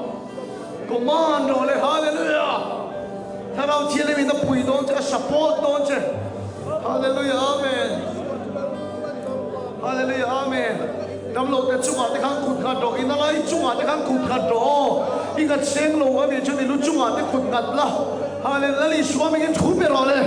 command rawh le, Hallelujah! Thlarau Thianghlim in a pui dawn che, a support dawn che. Hallelujah, Amen. Hallelujah, Amen. Damlo te chungah te khan kut nghat rawh, ina lai chungah te khan kut nghat rawh aw. I nghat seng lo a nih chuan i lu chungah te kut nghat la. Hallelujah, Lal Isua mingin thu pe rawh le.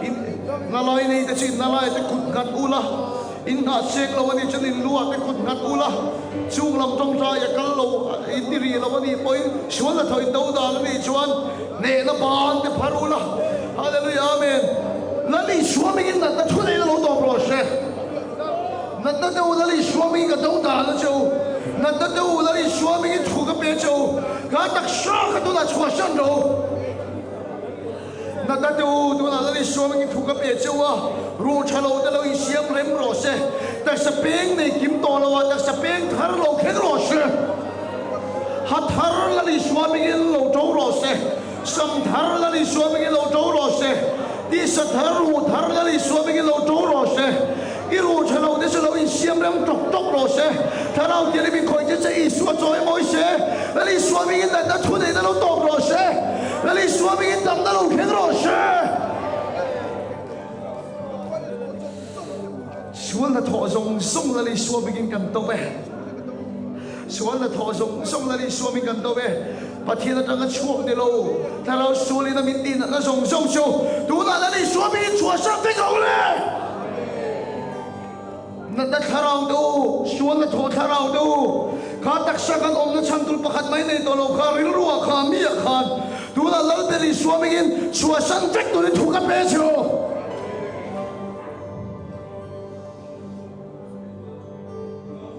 In nalai nei te chu in nalai te kut nghat ula, in nghah sek lo a nih chuan in luah te kut nghat ula, chung lam tawngtai a kal lo in ti rih lo a nih pawhin sual hnathawh in do dan a nih chuan hnehna ban te phar ula. Hallelujah Amen. Lal Isua mingin natna thu neiin a lo tawp rawh se. Natna te u Lal Isua mingin ka do dan a che u. Natna te u Lal Isua mingin thu ka pe che u. Ka taksa kha tunah chhuahsan rawh u. Natna te u tunah Lal Isua mingin thu ka pe che u a, ruh tha lo te lo insiam rem rawh se. Taksa peng nei kim tawh lo ah taksa peng thar lo thleng rawh se. Ha thar Lal Isua mingin lo to rawh se. Sam thar Lal Isua mingin lo to rawh se. Tisa thar, ruh thar Lal Isua mingin lo to rawh se. I ruh tha lo te chu lo insiam rem tawk tawk rawh se. Thlarau tir i min khawih che che Isua chawi mawi se. Lal Isua mingin natna thu neihna lo tawp rawh se. Lal Isua mingin damna lo thleng rawh se. Sual hnathawh zawng zawng Lal Isua mingin kan to e. Sual hnathawh zawng zawng Lal Isua mingin kan to e. Pathian atanga chhuak ni lo, Thlarau sualin a min tih natna zawng zawng chu tunah Lal Isua mingin chhuahsak vek ang le. Natna thlarau te u, sual hnathawh thlarau te u, kha taksa kan awmna chhan tur pakhat mai nei tawh lo kha rilruah kha miah khan tunah Lal Ber Isua mingin chhuahsan vek turin thu ka pe che u.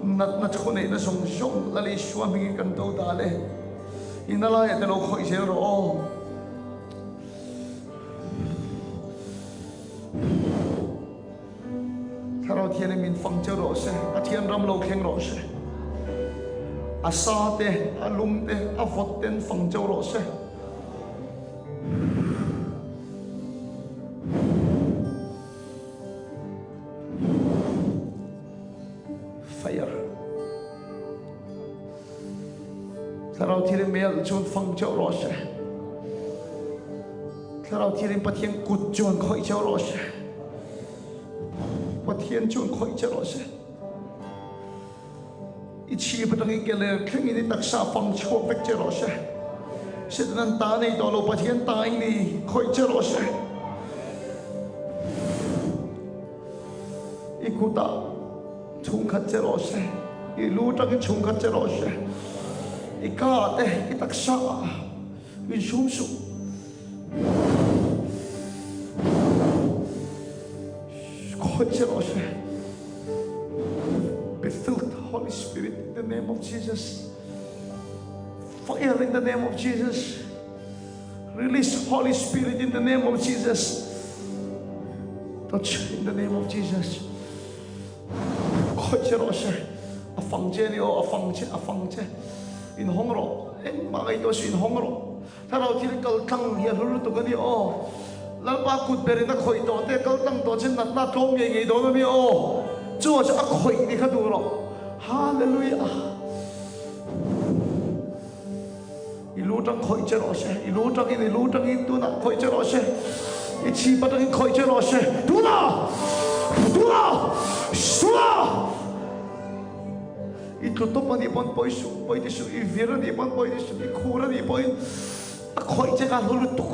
Natna thu neihna zawng zawng Lal Isua hmingin kan do dal e. I na laiah te lo khawih zel rawh aw. Thlarau Thianghlim min fang che rawh se, Pathian ram lo thleng rawh se. A sa te, a lum te, a vawt ten fang cheu rawh se. Fire. Thlarau Thianghlim mei chuan fang cheu rawh se. Thlarau Thianghlim Pathian kut chuan khawih cheu rawh se. Pathian chuan khawih che rawh se. I chhip atangin ke ler thlengin i taksa fang chhuak vek che rawh se. Setanan ta nei tawh lo Pathian ta i ni khawih che rawh se. I kutah chhungkhat che rawh se. I lu atangin chhungkhat che rawh se. I ka te i taksa ah insum suh. Khawih che rawh se. Be filled Holy Spirit in the name of Jesus. Fire in the name of Jesus. Release Holy Spirit in the name of Jesus. Touch in the name of Jesus. Khawih che rawh se. A fang che ni aw, a fang che, a fang che. In hawng rawh. Engmah ngaihtuah suh in hawng rawh. Thlarau thil kal tlang hi a hlu lutuk a ni aw. Lalpa kut berin a khawih tawh te kal tlang tawh chin natna tlawm ngei ngei dawn a ni aw. Chu chu a khawih ni kha duh rawh. Hallelujah. I lu tang khawih che rawh se. I lu tangin i lu tangin tunah khawih che rawh se. I chhip atangin khawih che rawh se. Tunah! Tunah! Tunah! I tlu tawp a nih pawn pawi suh, pawi ti suh, i vir a nih pawn pawi ti suh, i khur a nih pawhin a khawih che kha hlu lutuk.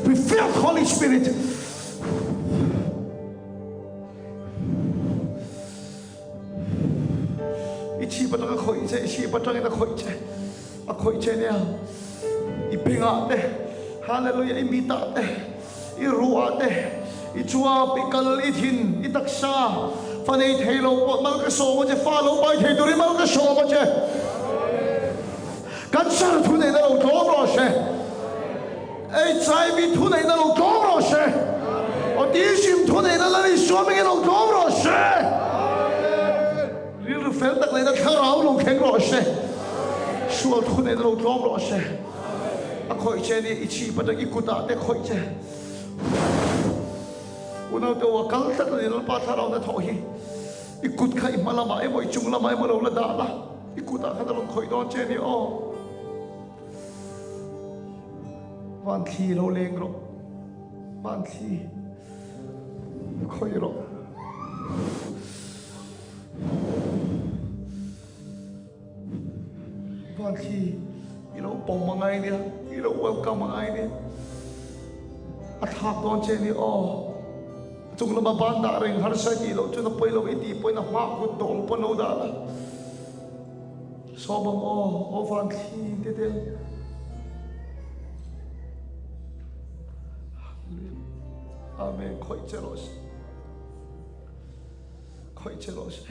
We feel Holy Spirit. I chhip atang a khawih che, i chhip atangin a khawih che, a khawih che nia. I bengah te, hallelujah, i mitah te, I ruah te, i chuap, i kal, i thin, i taksa, fa nei thei lo pawh mal ka sawm a che, fa lo pai thei turin mal ka sawm a che. Cancer thu neihna lo tlawm rawh se. HIV thu neihna lo tlawm rawh se. Autism thu neihna la ni suamingin lo tlawm rawh se. Rilru fel tak neihna thlarau lo thleng rawh se. Sual thu neihna lo tlawm rawh se. A khawih che nia i chhip atang i kutah te khawih che. Unaute u a kal tlat a ni Lalpa thlarau na thawh hi. I kut kha i hma lamah emaw i chung lamah emaw lo la dah la i kutah khan a rawn khawih dawn che nia aw. Van thli lo leng rawh. Van thli khawih rawh. Van thli i lo pawm a ngai nia, i lo welcome a ngai nia. A thlak dawn che ni aw. A chung lama ban dah reng harsa tih loh chuan a pawi lo i tih pawhin a hma kut dawm pawn lo dah la. Sawm ang aw, aw van thli te te. Hallelujah. Amen. Khawih che rawh se. Khawih che rawh se.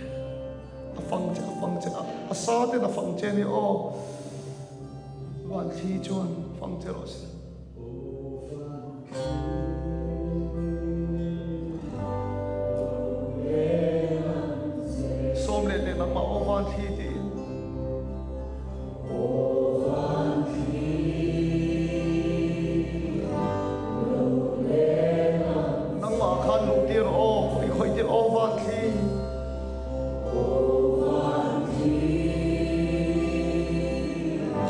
A fang che, a fang che, a sa ten a fang che ni aw. Van thli chuan fang che rawh se. Sawm leh leh nangmah aw van thli tiin. Nangmah khan luh tir aw, i khawih tir aw van thli.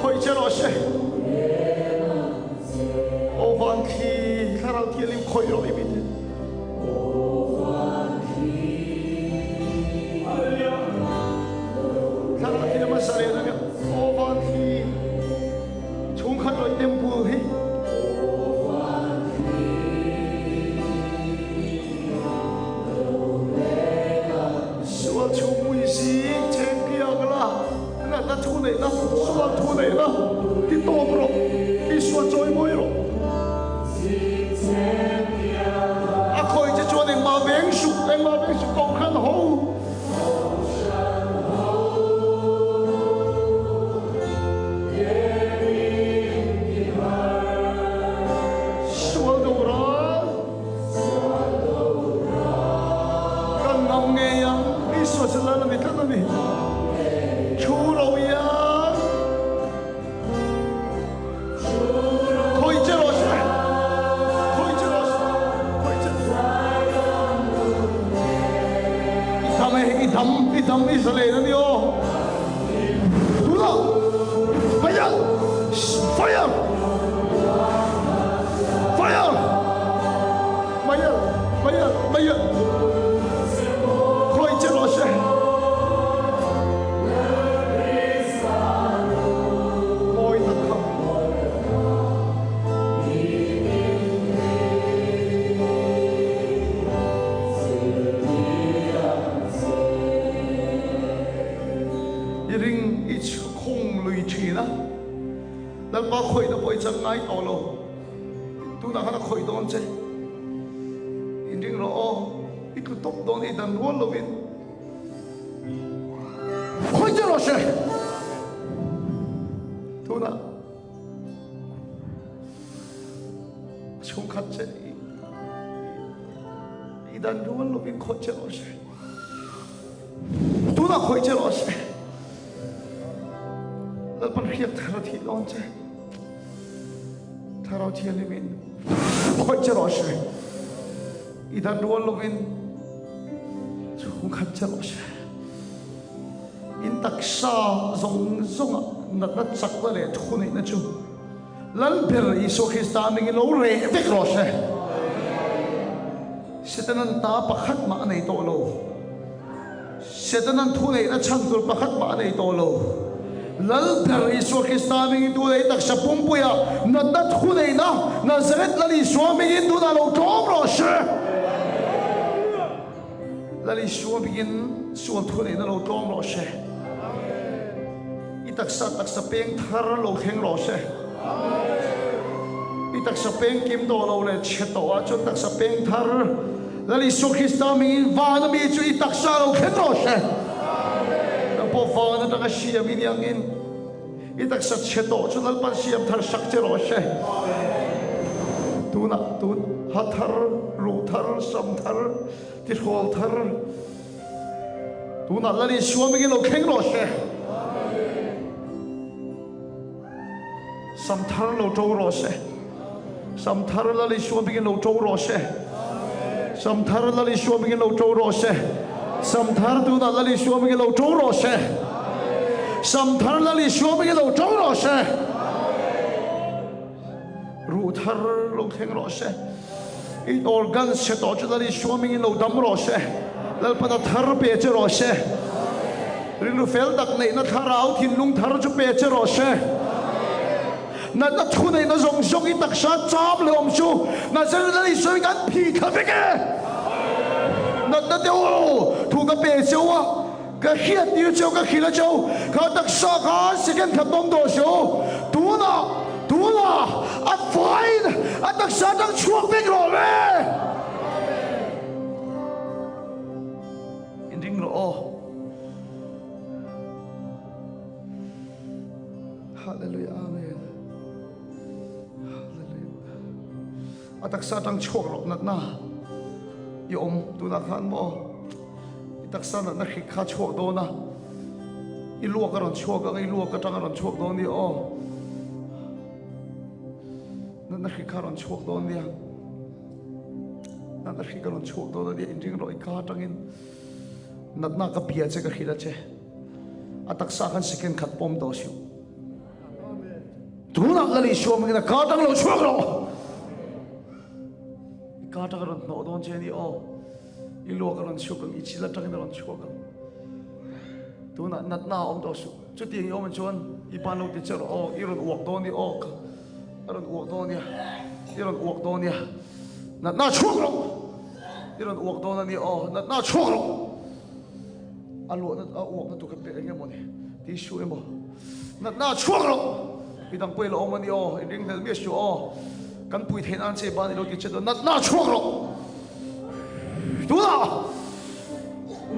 Khawih che rawh se. Aw van thli, thlarau thianghlim khawih rawh i mit. Thlarau thianghlim a sa leh na aw van thli, chhungkhat rawih temple hi. Sual chhung mui zing cheng piak la, natna thu neihna, sual thu neihna ti tawp rawh, Isua chawi mawi rawh. A khawi che chuan engmah veng suh, engmah veng suh kohhran ho. Sual do ral. Kan ngam ngei ang, Isua chu lal a ni tlat a ni. Thu ro iang. Khawi che rawh se. Khawi che rawh se. Khawi che. I dam e, i dam, i dam i zalen a ni aw. Tuna, fire, fire, fire, fire, fire, fire. Khawi che rawh se. Mawi tak kha. I ring i khung lui thin a, Lalpa khawihna pawh i chang ngai tawh lo. Tunah khan a khawih dawn che. Inring rawh aw. tawp dawn i dan rual lovin khawi che rawh se. Tunah chhungkhat che i dan rual lovin khawi che rawh se. Tunah khawi che rawh se. Lalpan hriat thar a thih dawn che. Thlarau Thianghlimin khawih che rawh se. I dan rual lovin chhungkhat che rawh se. In taksa zawng zawngah natna chakna leh thuneihna chu Lalber Isua Krista mingin lo reh vek rawh se. Setanan ta pakhat mah a nei tawh lo. Setanan thuneihna chhan tur pakhat mah a nei tawh lo. Lalber Isua Krista hmingin tu lei taksa pumpuia natna thuneihna Nazareth Lal Isua hmingin tunah lo tlawm rawh se. Lal Isua hmingin sual thuneihna lo tlawm rawh se. I taksa taksa peng thar lo thleng rawh se. I taksa peng kim tawh lo leh chhe tawh ah chuan taksa peng thar Lal Isua Krista mingin van ami chu i taksa lo thleng rawh se. Nang pawh van atanga siam i nih angin i taksa chhe tawh chu Lalpan siam thar sak che rawh se. Tunah tun ha thar, ruh thar, sam thar, tihrawl thar tunah Lal Isua mingin lo thleng rawh se. Sam thar lo to rawh se. Sam thar Lal Isua hmingin lo to rawh se. Sam thar Lal Isua hmingin lo to rawh se. Sam thar tunah Lal Isua hmingin lo to rawh se. Sam thar Lal Isua hmingin lo to rawh se. Ruh thar lo thleng rawh se. I organs chhe tawh chu Lal Isua hmingin lo dam rawh se. Lalpana thar pe che rawh se. Rilru fel tak neihna thlarau thinlung thar chu pe che rawh se. Natna thu neihna zawng zawng i taksa cham leh awm chu Nazareth Lal Isua hi kan phih thla vek e. Natna te u, thu ka pe che u a, ka hriat tir che u, ka hrilh a che u, kha taksa kha second khat awm tawh se u, tunah, tunah a faiin a taksa atang chhuak vek rawh le. Inring rawh aw. Hallelujah Amen. Hallelujah. A taksa atang chhuak rawh natna i awm tunah khan maw i taksa natna hrik kha chhuak dawn a i luak a rawn chhuak ang i luak atang a rawn chhuak dawn nia aw natna hrik kha rawn chhuak dawn nia natna hrik a rawn chhuak dawn a nia inring rawh i ka atangin natna ka bia che ka hrilh a che a taksa khan second khat pawm tawh suh tunah Lal Isua hmingin a ka atang lo chhuak rawh i ka atang a rawn hnawh dawn che ni aw i luak a rawn chhuak ang i chil atangin a rawn chhuak ang tunah natna a awm tawh suh chutiang i awm chuan i ban lo ti che rawh aw i rawn uak dawn ni aw a rawn uak dawn nia i rawn uak dawn nia natna chhuak rawh i rawn uak dawn a ni aw natna chhuak rawh A luahna a uakna tur kha pe eng emaw ni tissue emaw natna chhuak rawh midang pawh i la awm a ni aw i ringhlel miah suh aw kan pui theih nan che ban i lo ti che dawn natna chhuak rawh tunah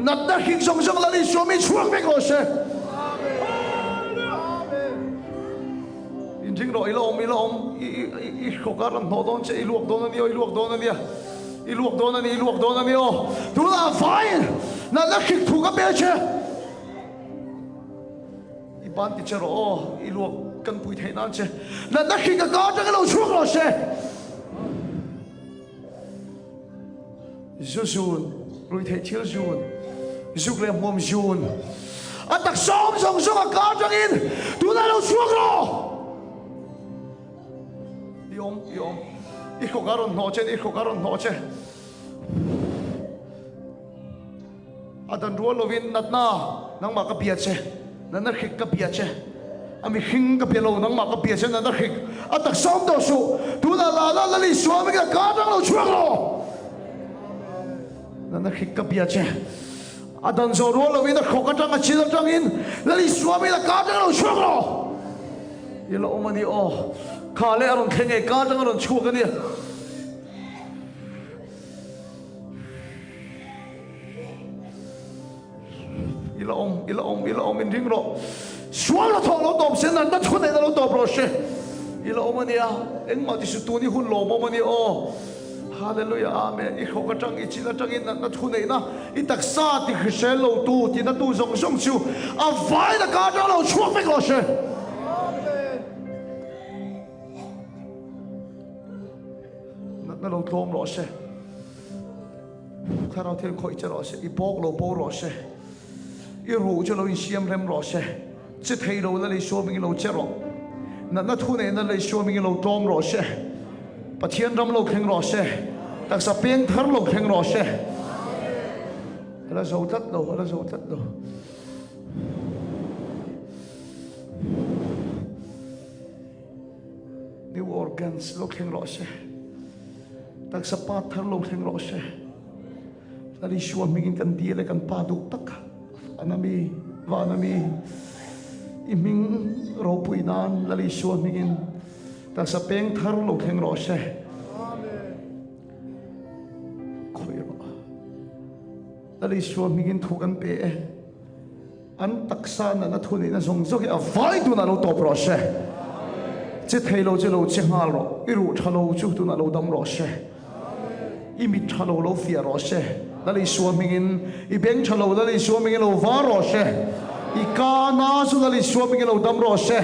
natna hring zawng zawng Lal Isua mi chhuak vek rawh se inring rawh i la awm i la awm i i i hrawk a rawn hnawh dawn che i luak dawn a ni aw i luak dawn a nia I luak dawn a ni, i luak dawn a ni aw. Tunah vaiin natna hrik thu ka pe che. I ban ti che rawh aw, i luak kan pui theih nan che. Natna hrik a ka atangin lo chhuak rawh se. Zu zun, rui theih thil zun, zuk leh hmuam zun. A taksa awm zawng zawng a ka atangin tunah lo chhuak rawh. I awm, i awm. I hlawk a rawn hnawh che, i hlawk a rawn hnawh che. A dan rual lovin natna nangmah ka bia che, natna hrik ka bia che. A mihring ka bia lo, nangmah ka bia che, natna hrik. A taksa awm tawh suh. Tunah la la Lal Isua hmingin a ka atang lo chhuak rawh. Natna hrik ka bia che. A dan zawh rual lovin a hlawk atang a chil atangin Lal Isua hmingin a ka atang lo chhuak rawh. I la awm a ni aw. Kha leh a rawn thleng e, ka atang a rawn chhuak a nia. I la awm, i la awm, i la awm, inring rawh. Sual hnathawh lo tawp se, natna thu neihna lo tawp rawh se. I la awm a nia, engmah ti suh tun i hun lawmawm a nia aw. Hallelujah, Amen. I hrawk atang, i chil atangin natna thu neihna, i taksa ti hrisel lo tu, ti na tu zawng zawng chu a vai laka atang lo chhuak vek rawh se. Amen. Natna lo tlawm rawh se. Thlarau thil khawih che rawh se, i bawk lo bo rawh se, i ruh chu lo insiam rem rawh se, che thei lo la lei suaming i lo che rawh, natna thu neihna lei suaming i lo tlawm rawh se, Pathian ram lo thleng rawh se, taksa peng thar lo thleng rawh se. A la zo tlat lo, a la zo tlat lo. New organs lo thleng rawh se. Taksa pa thar lo thleng rawh se. Lal Isua hmingin kan dil e kan pa duh tak van ami van ami i hming ropui nan Lal Isua hmingin taksa peng thar lo thleng rawh se. Khawih rawh. Lal Isua hmingin thu kan pe e. An taksa natna thuneihna zawng zawng hi a vai tunah lo tawp rawh se. Che thei lo che lo che nghal rawh. I ruh tha lo chu tunah lo dam rawh se. I mit tha lo lo fiah rawh se. Lal Isua hmingin i beng tha lo Lal Isua hmingin lo var rawh se. I ka na chu Lal Isua hmingin lo dam rawh se.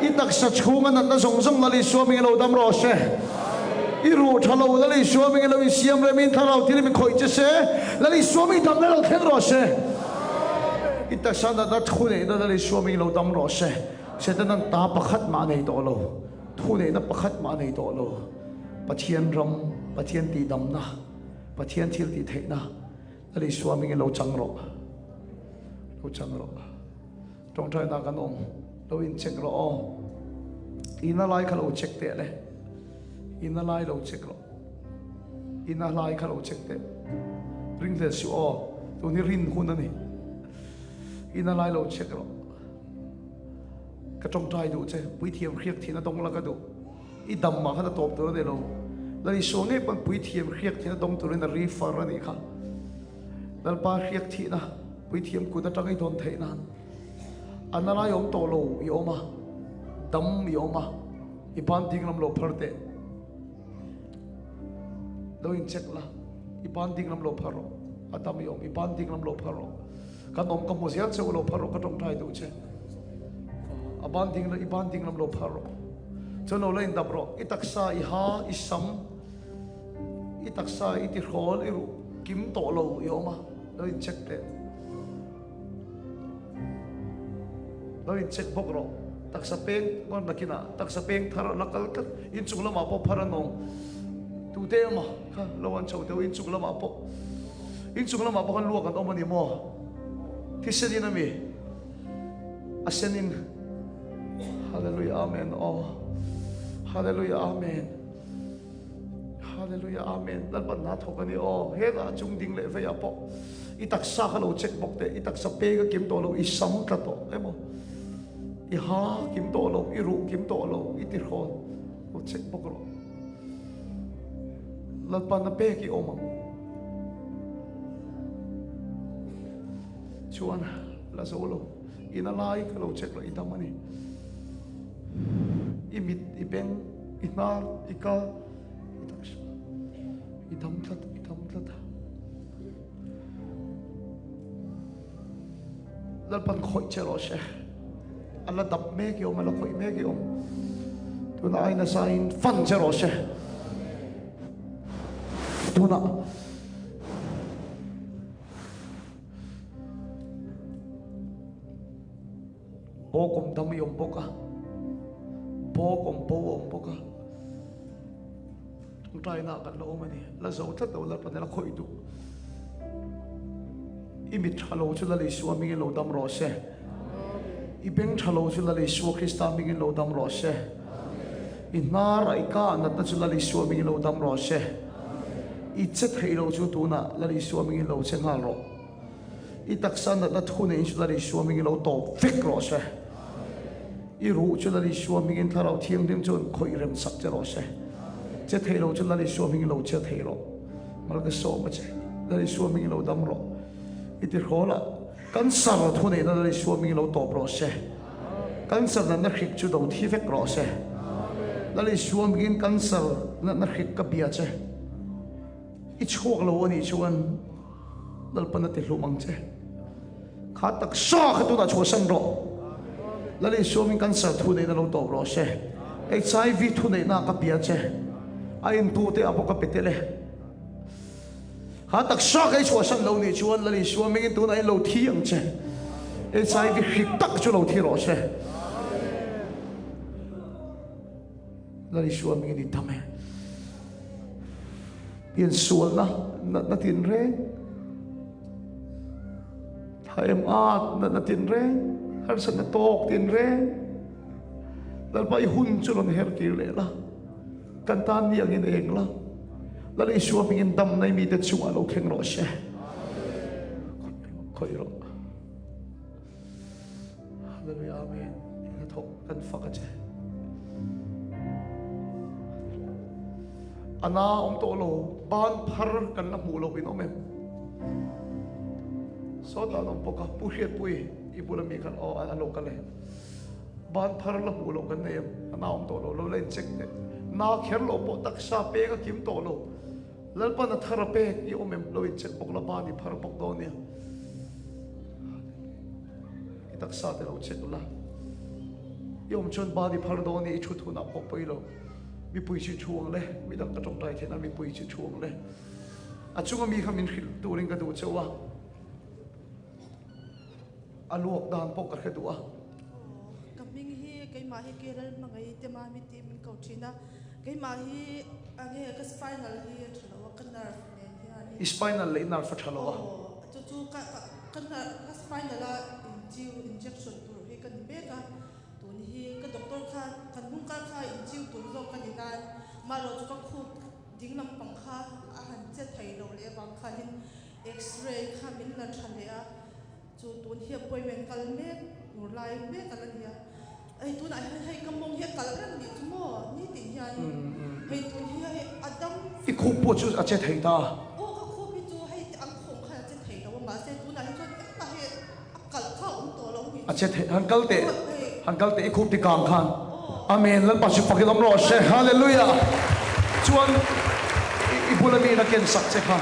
I taksa chhunga natna zawng zawng Lal Isua hmingin lo dam rawh se. I ruh tha lo Lal Isua hmingin lo insiam remin thlarau thil min khawih che se. Lal Isua hmingin damna lo thleng rawh se. I taksa natna thu neihna Lal Isua hmingin lo dam rawh se. Setanan ta pakhat mah a nei tawh lo, thu neihna pakhat mah a nei tawh lo. Pathian ram, Pathian tihdamna, Pathian thil tih theihna Lal Isua hmingin lo chang rawh. Lo chang rawh. Tawngtaina kan awm, lo in check rawh aw. Ina lai kha lo check teh le. Ina lai lo check rawh. Ina lai kha lo check teh. Ring hlel suh aw. Tun hi rin hun a ni. Ina lai lo check rawh. Ka tawngtai duh che. Puithiam hriak thihna dawng la ka duh. I dam mah khan a tawp tur a ni lo. Lal Isua ngei pawn puithiam hriak thihna dawng turin a refer a nih kha. Lalpa hriak thihna puithiam kut atang i dawn theih nan a na lai awm tawh lo i awm a, dam i awm a, i ban ding lam lo phar teh. Lo in check la, i ban ding lam lo phar rawh, a dam i awm, i ban ding lam lo phar rawh. Kan awm ka hmu zel che u lo phar rawh ka tawngtai duh che. A ban ding i ban ding lam lo phar rawh. Chuan lo la in dap rawh, i taksa, i ha, i sam, I taksa i ti hrawl i ruh kim tawh lo i awm a, lo in check teh. Lo in check bawk rawh. Taksa peng ngawn nakinah taksa peng thar a la kal tlat. Inchung lamah pawh phar an awm. Tute emaw kha lo an chho deuh inchung lamah pawh. Inchung lamah pawh khan luak an awm a ni maw? Thisen in a mi? A sen in. Hallelujah Amen aw. Hallelujah Amen. Hallelujah Amen Lalpan hna thawk a ni aw hetah chung ding leh veiah pawh i taksa kha lo check bawk teh i taksa peng a kim tawh lo i sam tla tawh emaw i ha kim tawh lo i ruh kim tawh lo i tihrawn lo check bawk rawh Lalpan a pek i awm ang chuan la zo lo ina lai kha lo check rawh i dam a ni i mit i beng I hnar, i ka, i taksa, i dam tlat, i dam tlat. Lalpan khawih che rawh se. A la dap mek i awm, a la khawih mek i awm. Tuna ai nasa in fan che rawh se. Tuna Bawk awm dam i awm bawk a, bawk awm bo a awm bawk a. Tawngtaina ah kan la awm a ni. La zo tlat lo Lalpa nena khawih duh. I mit tha lo chu Lal Isua hmingin lo dam rawh se. I beng tha lo chu Lal Isua Krista hmingin lo dam rawh se. I hnar a i ka natna chu Lal Isua hmingin lo dam rawh se. I che theih lo chu tunah Lal Isua hmingin lo che nghal rawh. I taksa natna thu neiin chu Lal Isua hmingin lo tawp vek rawh se. I ruh chu Lal Isua hmingin Thlarau Thianghlim chuan khawih rem sak che rawh se. Che thei lo chu Lal Isua hmingin lo che thei rawh. Mal ka sawm a che. Lal Isua hmingin lo dam rawh. I ti hrawl a. Cancer thuneihna Lal Isua hmingin lo tawp rawh se. Cancer natna hrik chu do thi vek rawh se. Lal Isua hmingin cancer natna hrik ka bia che. I chhuak lo a nih chuan Lalpan a ti hlum ang che. Kha taksa kha tunah chhuahsan rawh. Lal Isua hmingin cancer thuneihna lo tawp rawh se. HIV thuneihna ka bia che. A intute a bawk a pe tel e. Kha taksa ka i chhuahsan lo nih chuan Lal Isua hmingin tunah in lo thi ang che. HIV hrik tak chu lo thi rawh se. Lal Isua hmingin i dam e. Piansualna natna tinreng, thaem at natna tinreng, harsatna tawk tinreng, Lalpa i hun chu rawn her tir leh la. Kan tan ni angin eng la, Lal Isua hmingin dam nei mite chungah lo thleng rawh se. Khawih rawh. Hallelujah Amen. Eng thawk kan fak a che. Ana awm tawh lo, ban phar kan la hmuh lo in awm em? Sawtah an awm bawk a, Pu Hriatpui i bula mi khan aw an lo kal e. Ban thar la hmuh loh kan nei em? A na awm tawh lo, lo la incheck teh. Na kher loh pawh taksa peng a kim tawh lo. Lalpan a thar a pek i awm em? Lo incheck bawk la, ban i phar bawk dawn nia. I taksa te lo check la. I awm chuan ban i phar dawn nia, i thut hunah pawh pawi lo. Mipui chu thu ang le, midang ka tawngtai theihna mipui chu thu ang le. A chunga mi kha min hrilh turin ka duh chauh a. A luak dan pawh ka hre duh a. Aw, ka hming hi keimah hi Kerel hmangaih te mami tih min ko thin a, keimah hi a nge ka spinal hi a tha lo a, ka nerve nen hianin. I spinal leh i nerve a tha lo a. Aw, chu chu ka ka nerve ka spinal a inchiu injection tur hi ka ni mek a, tun hi ka doctor kha kan hnung kar kha inchiu tur zawk ka ni nan, mahlo chu ka khup ding lampang kha a han che thei lo leh avang khanin X-ray kha min la tha leh a, chu tun hi appointment kal mek tur lai mek a la ni a, hei tunah hian hei ka mawng hi a kal reng nih chu maw nitin hianin hei tun hi hei a dam. I khup pawh chu a che thei ta. Aw ka khup hi chu hei ang khawng khan a che thei lo a, mahse tunah hi chuan engmah hi a kalh kha a awm tawh lo nih chu. A che thei, han kal teh, han kal teh i khup ti kang khan. Amen Lalpa chu fakin awm rawh se Hallelujah Chuan i bula mi in a ken sak che kha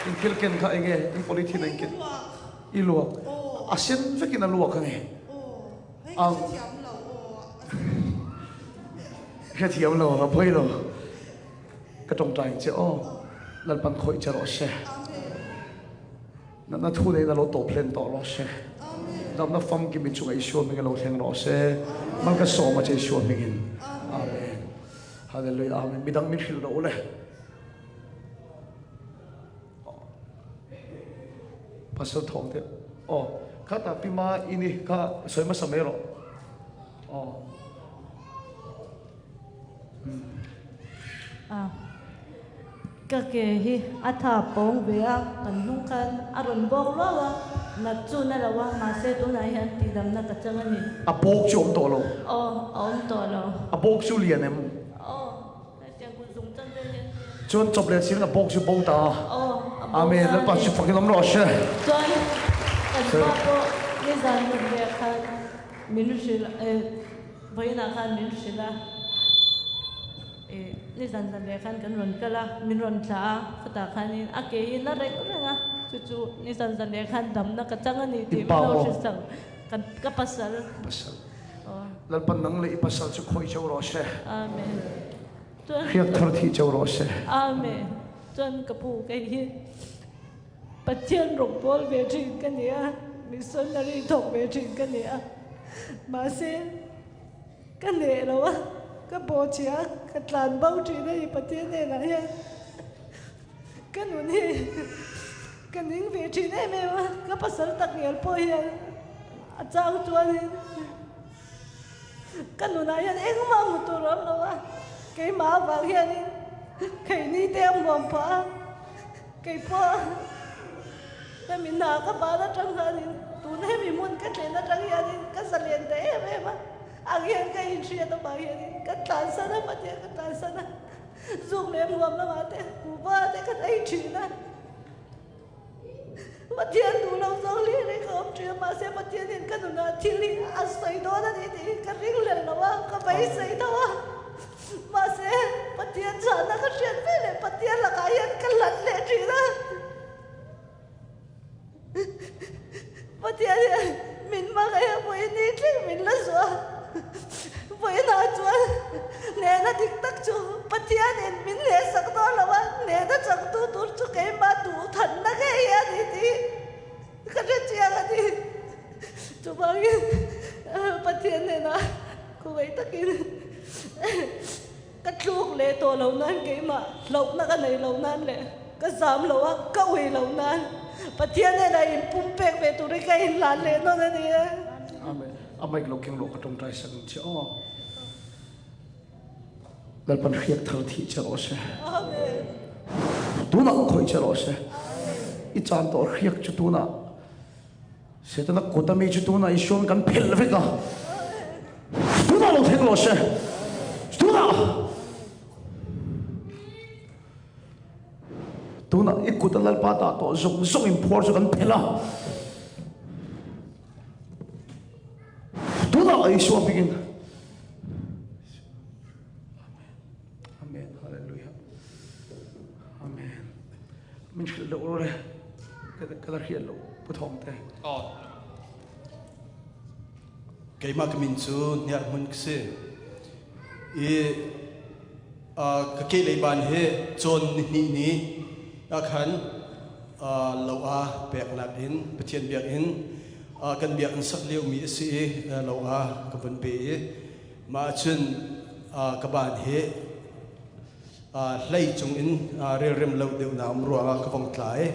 in thil ken kha enge in polythene a in ken i luak a sen vekin a luak ange ang hrethiam lo a pawi lo ka tawngtai ang che aw Lalpan khawih che rawh se. Natna thu neiin a lo tawp hlen tawh rawh se. Damna famkim in chungah Isua hmingin lo thleng rawh se. Mal ka sawm a che Isua hmingin. Amen. Hallelujah. Amen. Midang min hrilh rawh u le. Pastor thawng te. Oh, kha ta pima ini kha sawi hmasa mai rawh. Oh. A, ka ke hi a tha pawng ve a, kan hnung khan a rawn bawk luau a, nat chu na lo a, mahse tunah hian tihdamna ka chang a ni. A bawk chu a awm tawh lo. Aw, a awm tawh lo. A bawk chu lian em? Aw, hetiang kut zung chan vel hian lian. Chuan chawp leh chirin a bawk chu bo ta a. Aw, a bo ta a ni. Amen, Lalpa chu fakin awm rawh se. Chuan kan pa pawh nizan hmun ve khan min hrilh e. Vawiinah khan min hrilh a, ih nizan zan leh khan kan rawn kal a, min rawn thlah a, khutah khanin a ke hi na reng reng a, chu chu nizan zan leh khan damna ka chang a ni tih min lo hrilh sak, kan ka pasal. Pasal. Lalpan nang leh i pasal chu khawih cheu rawh se. Amen. Chuan. Hriak thar thih cheu rawh se. Amen. Chuan ka pu kei hi Pathian rawng pawl ve thin ka ni a, missionary thawk ve thin ka ni a, mahse ka hneh lo a, ka bawhchhia a, ka tlan bo thin a ni Pathian hnenah hian ka nun hi ka ning ve thin em em a, ka pasal tak ngial pawh hian a chang chuanin ka nunah hian engmah hmu tur a awm lo a, keimah avang hianin keini te a hmuam phah a. Kei pawh hemi hna ka ban atang hianin tun hemi hmun ka thlen atang hianin ka zalen ta em em a, ang hian ka inhriat avang hianin ka tlansan a, Pathian ka tlansan a, zuk leh hmuam lamah te kuhva te kan ei thin a. Pathian duh lo zawng hlir hi ka awm thin a, mahse Pathianin ka nunah thil hi a sawi dawn a ni tih hi ka ring hlel lo a, ka beisei tho a. Mahse Pathian chhahna ka hriat ve leh Pathian lakah hian ka hlat leh thin a. Pathian hian min hmangaih a, vawiin ni thleng min la zuah a. Vawiinah chuan hnehna dik tak chu Pathianin min hnehsak dawn lo a, hnehna changtu tur chu keimah duhthanna ngei a ni tih ka hre chiang a ni. Chuvangin Pathian hnenah khawngaih takin Ka tluk leh tawh lo nan keimah hlauhna ka nei lo nan leh ka zam lo a, ka ui lo nan Pathian hnenah in pumpek ve turin ka inhlan leh nawn a ni e. Amen. A mic lo keng rawh ka tawngtai sak ang che aw. Lalpan hriak thar thih che rawh se. Amen. Tunah khawih che rawh se. I chan tawh hriak chu tunah Setana kut a mi chu tunah Isuan kan phelh vek a, tunah lo thleng rawh se, tunah! Tunah i kut a Lalpa dah tawh zawng zawng in phuar chu kan phelh a, tunah Isua hmingin. Amen. Hallelujah. Amen. Min hrilh loh rawh le. Ka la hriat loh pu thawng te. Aw. Keimah ka min cu hniar hmun ka si. I ka ke lei ban hi cawn ni hnih ni ah khan lo a peknak in Pathian biakinn kan biakinn sak lio mi a si i lo a ka vun pe i Mah ahcun ka ban hi hlei cung in relrem lo deuhnak um ruangah ka vong tla i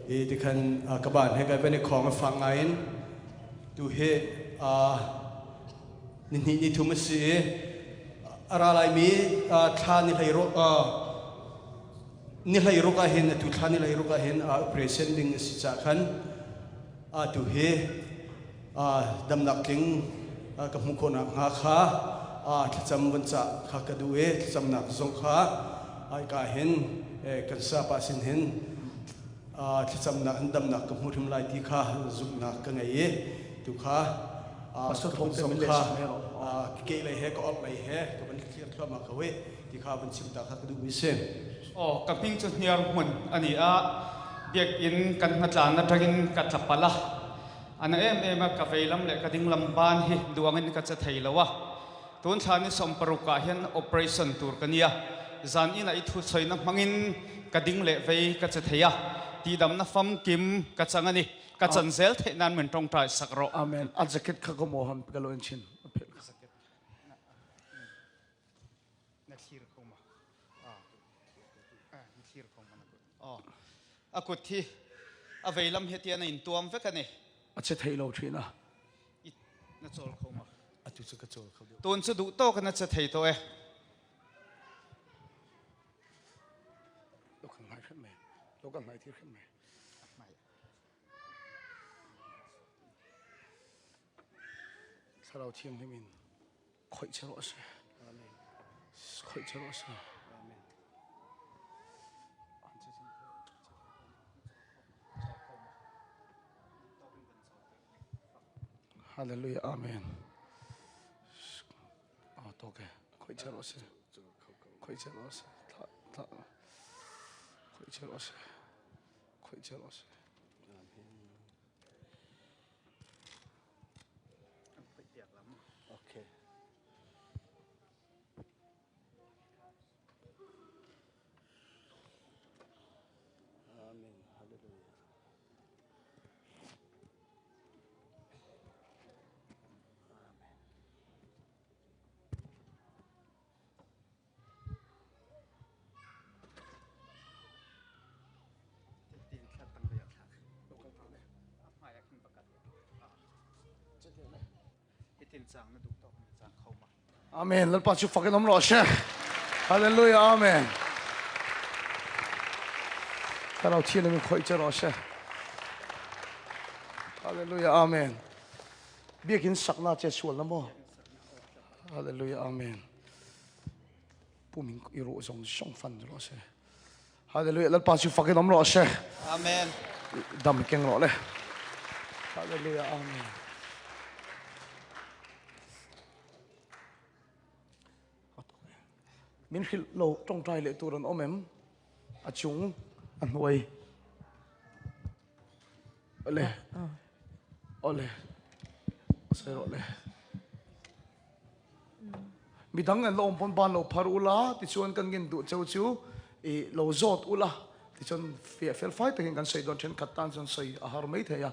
i tikhan ka ban he kai van i khawng a fak ngai in tu hi ni hnih ni thum a si i a ra laimi thla ni hlei ruk ni hlei ruk ah hin atu thla ni hlei ruk ah hin operation ding a si cah khan atu hi damnak tling ka hmuh khawhnak hnga kha thlacam van cah kha ka duh i thlacamnak zong kha ka hin kan sapa sin hin thlacamnak in damnak ka hmu hrim lai ti kha zumhnak ka ngei i tu kha Pastor ka Thawng kut te zong min le kha sak me rawh. ke lei he ka orh lei he ka van thlir thluahmah ko i ti kha van chim ta kha ka duhmi si. Aw, ka hming cu hniar hmun a ni a, biakinn kan hnatlan atangin ka tlapal a. A na em em a, ka veilam le ka dinglam ban hi duangin ka che thei lo a. Tun thla ni 60 ah hian operation tur ka nia. Zan ina i thu sawi na hmangin ka ding leh vei ka che thei a. Tihdamna famkim ka chang a ni. Ka chan zel theih nan min tawngtai sak rawh. Amen. A jacket kha ka maw han ka lo en chin. A phelh kha. Na thlir kho ma? Na thlir kho ma na kut? Aw. A kut hi a veilam hi tian a in tuam vek a ni. A che thei lo thin a. I na chawl kho ma? Atu cu ka chawl kho deuh. Tun cu duh tawk na che thei to e. Lo kan ngai hrim mai. Lo kan ngai thir hrim mai. Thlarau Thianghlim in khoih che rawh se. Khoih che rawh se. Hallelujah. Amen. Ah, to ke. Khoih che rawh se. Khoih che rawh se. Thla thla. Khoih che rawh se. Khoih che rawh se. Okay. Amen. Hallelujah. Amen. Lalpa chu fakin awm rawh se. Hallelujah. Amen. Thlarau thian min khawih che rawh se. Hallelujah. Amen. Biakin sakna che sual na maw? Hallelujah. Amen. Pumin i ruh zawng zawng fan rawh se. Hallelujah. Lalpa chu fakin awm rawh se. Amen. Dam keng rawh le. Hallelujah Amen. Min hrilh lo tawngtai leh tur an awm em? A chung a hnuai. Ole. Ole. Sawi rawh le. Midang an la awm pawn ban lo phar ula tichuan kan ngin duh cheu chu i lo zawt ula tichuan fiah fel fai takin kan sawi dawn thenkhat tan chuan sawi a har mai thei a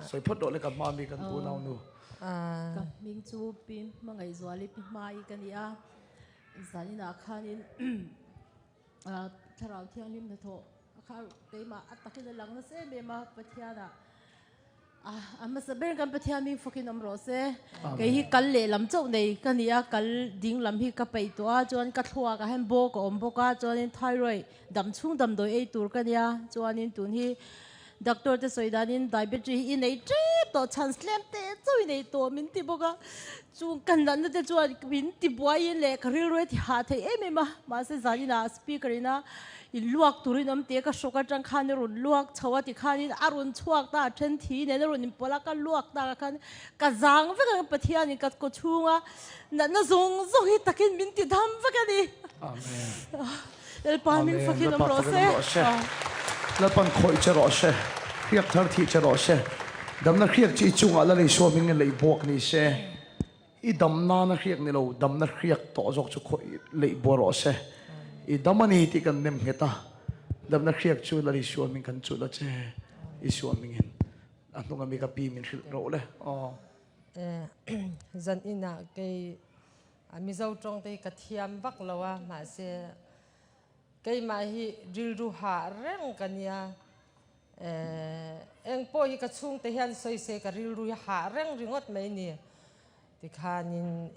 sawi phawt rawh le kan hma mi kan unau nu. Ka hming chu Pi Hmangaihzuali Pi Hmai ka ni a, zaninah khanin Thlarau Thianghlim hnathawh kha keimah a takin a lang nasa em em a Pathianah A hmasa ber kan Pathian ming fakin awm rawh se. Kei hi kal lehlam chauh nei ka ni a, kal ding lam hi ka peih tawh a, chuan ka thluak ah hian bawk a awm bawk a, chuanin thyroid dam chhung damdawi ei tur ka nia, chuanin tun hi doctor te sawi danin diabetes hi i nei tep tawh chhan tlem te chauh i nei tawh min ti bawk a, chung ka natna te chuan min ti buaiin leh ka rilru a ti hah thei em em a, mahse zaninah speaker ina In luak turin awm teh ka hrawk atang khan a rawn luak chho a tikhanin a rawn chhuak ta a then thi nen a rawn inpawlh a ka luak tak ah khan ka zang vek ang Pathianin ka kaw chhunga natna zawng zawng hi takin min ti dam vek a ni. Amen. Lalpa min Amen. fakin awm Lalpa rawh fakin se. awm rawh se. Lalpan khawih che rawh se. Hriak thar thih che rawh se. Damna hriak chi chungah Lal Isua hming in leih buak ni se. I dam nana hriak ni lo, damna hriak tawh zawk chu khawih leih buah rawh se. I dam a ni tih kan nem nghet a, damna hriak chu Lal Isua hming kan chulh a che, Isua hmingin a hnung ami ka pi min hrilh rawh le aw. Zan inah kei Mizo tawng te hi ka thiam vak lo a, mahse keimah hi rilru hah reng ka nia. Eng pawh hi ka chhungte hian sawi se ka rilru hi hah reng ringawt mai ni. Tikhanin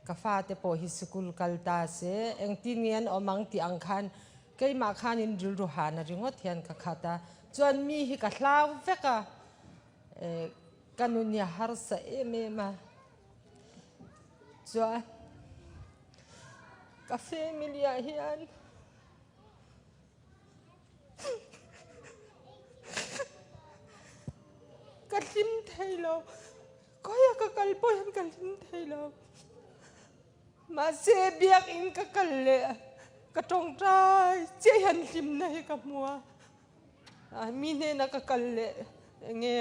ka fate pawh hi sikul kal ta se engtin nge an awm ang tih ang khan keimah khanin rilru hahna ringawt hian ka khat a. Chuan mi hi ka hlau vek a, ka nun hi a harsa em em a. Chuan ka family ah hian. Ka hlim thei lo, khawiah ka kal pawh hian ka hlim thei lo. Mahse biakinn ka kal leh ka tawngtai chiah hian hlimna hi ka hmu a, mi hnena ka kal leh enge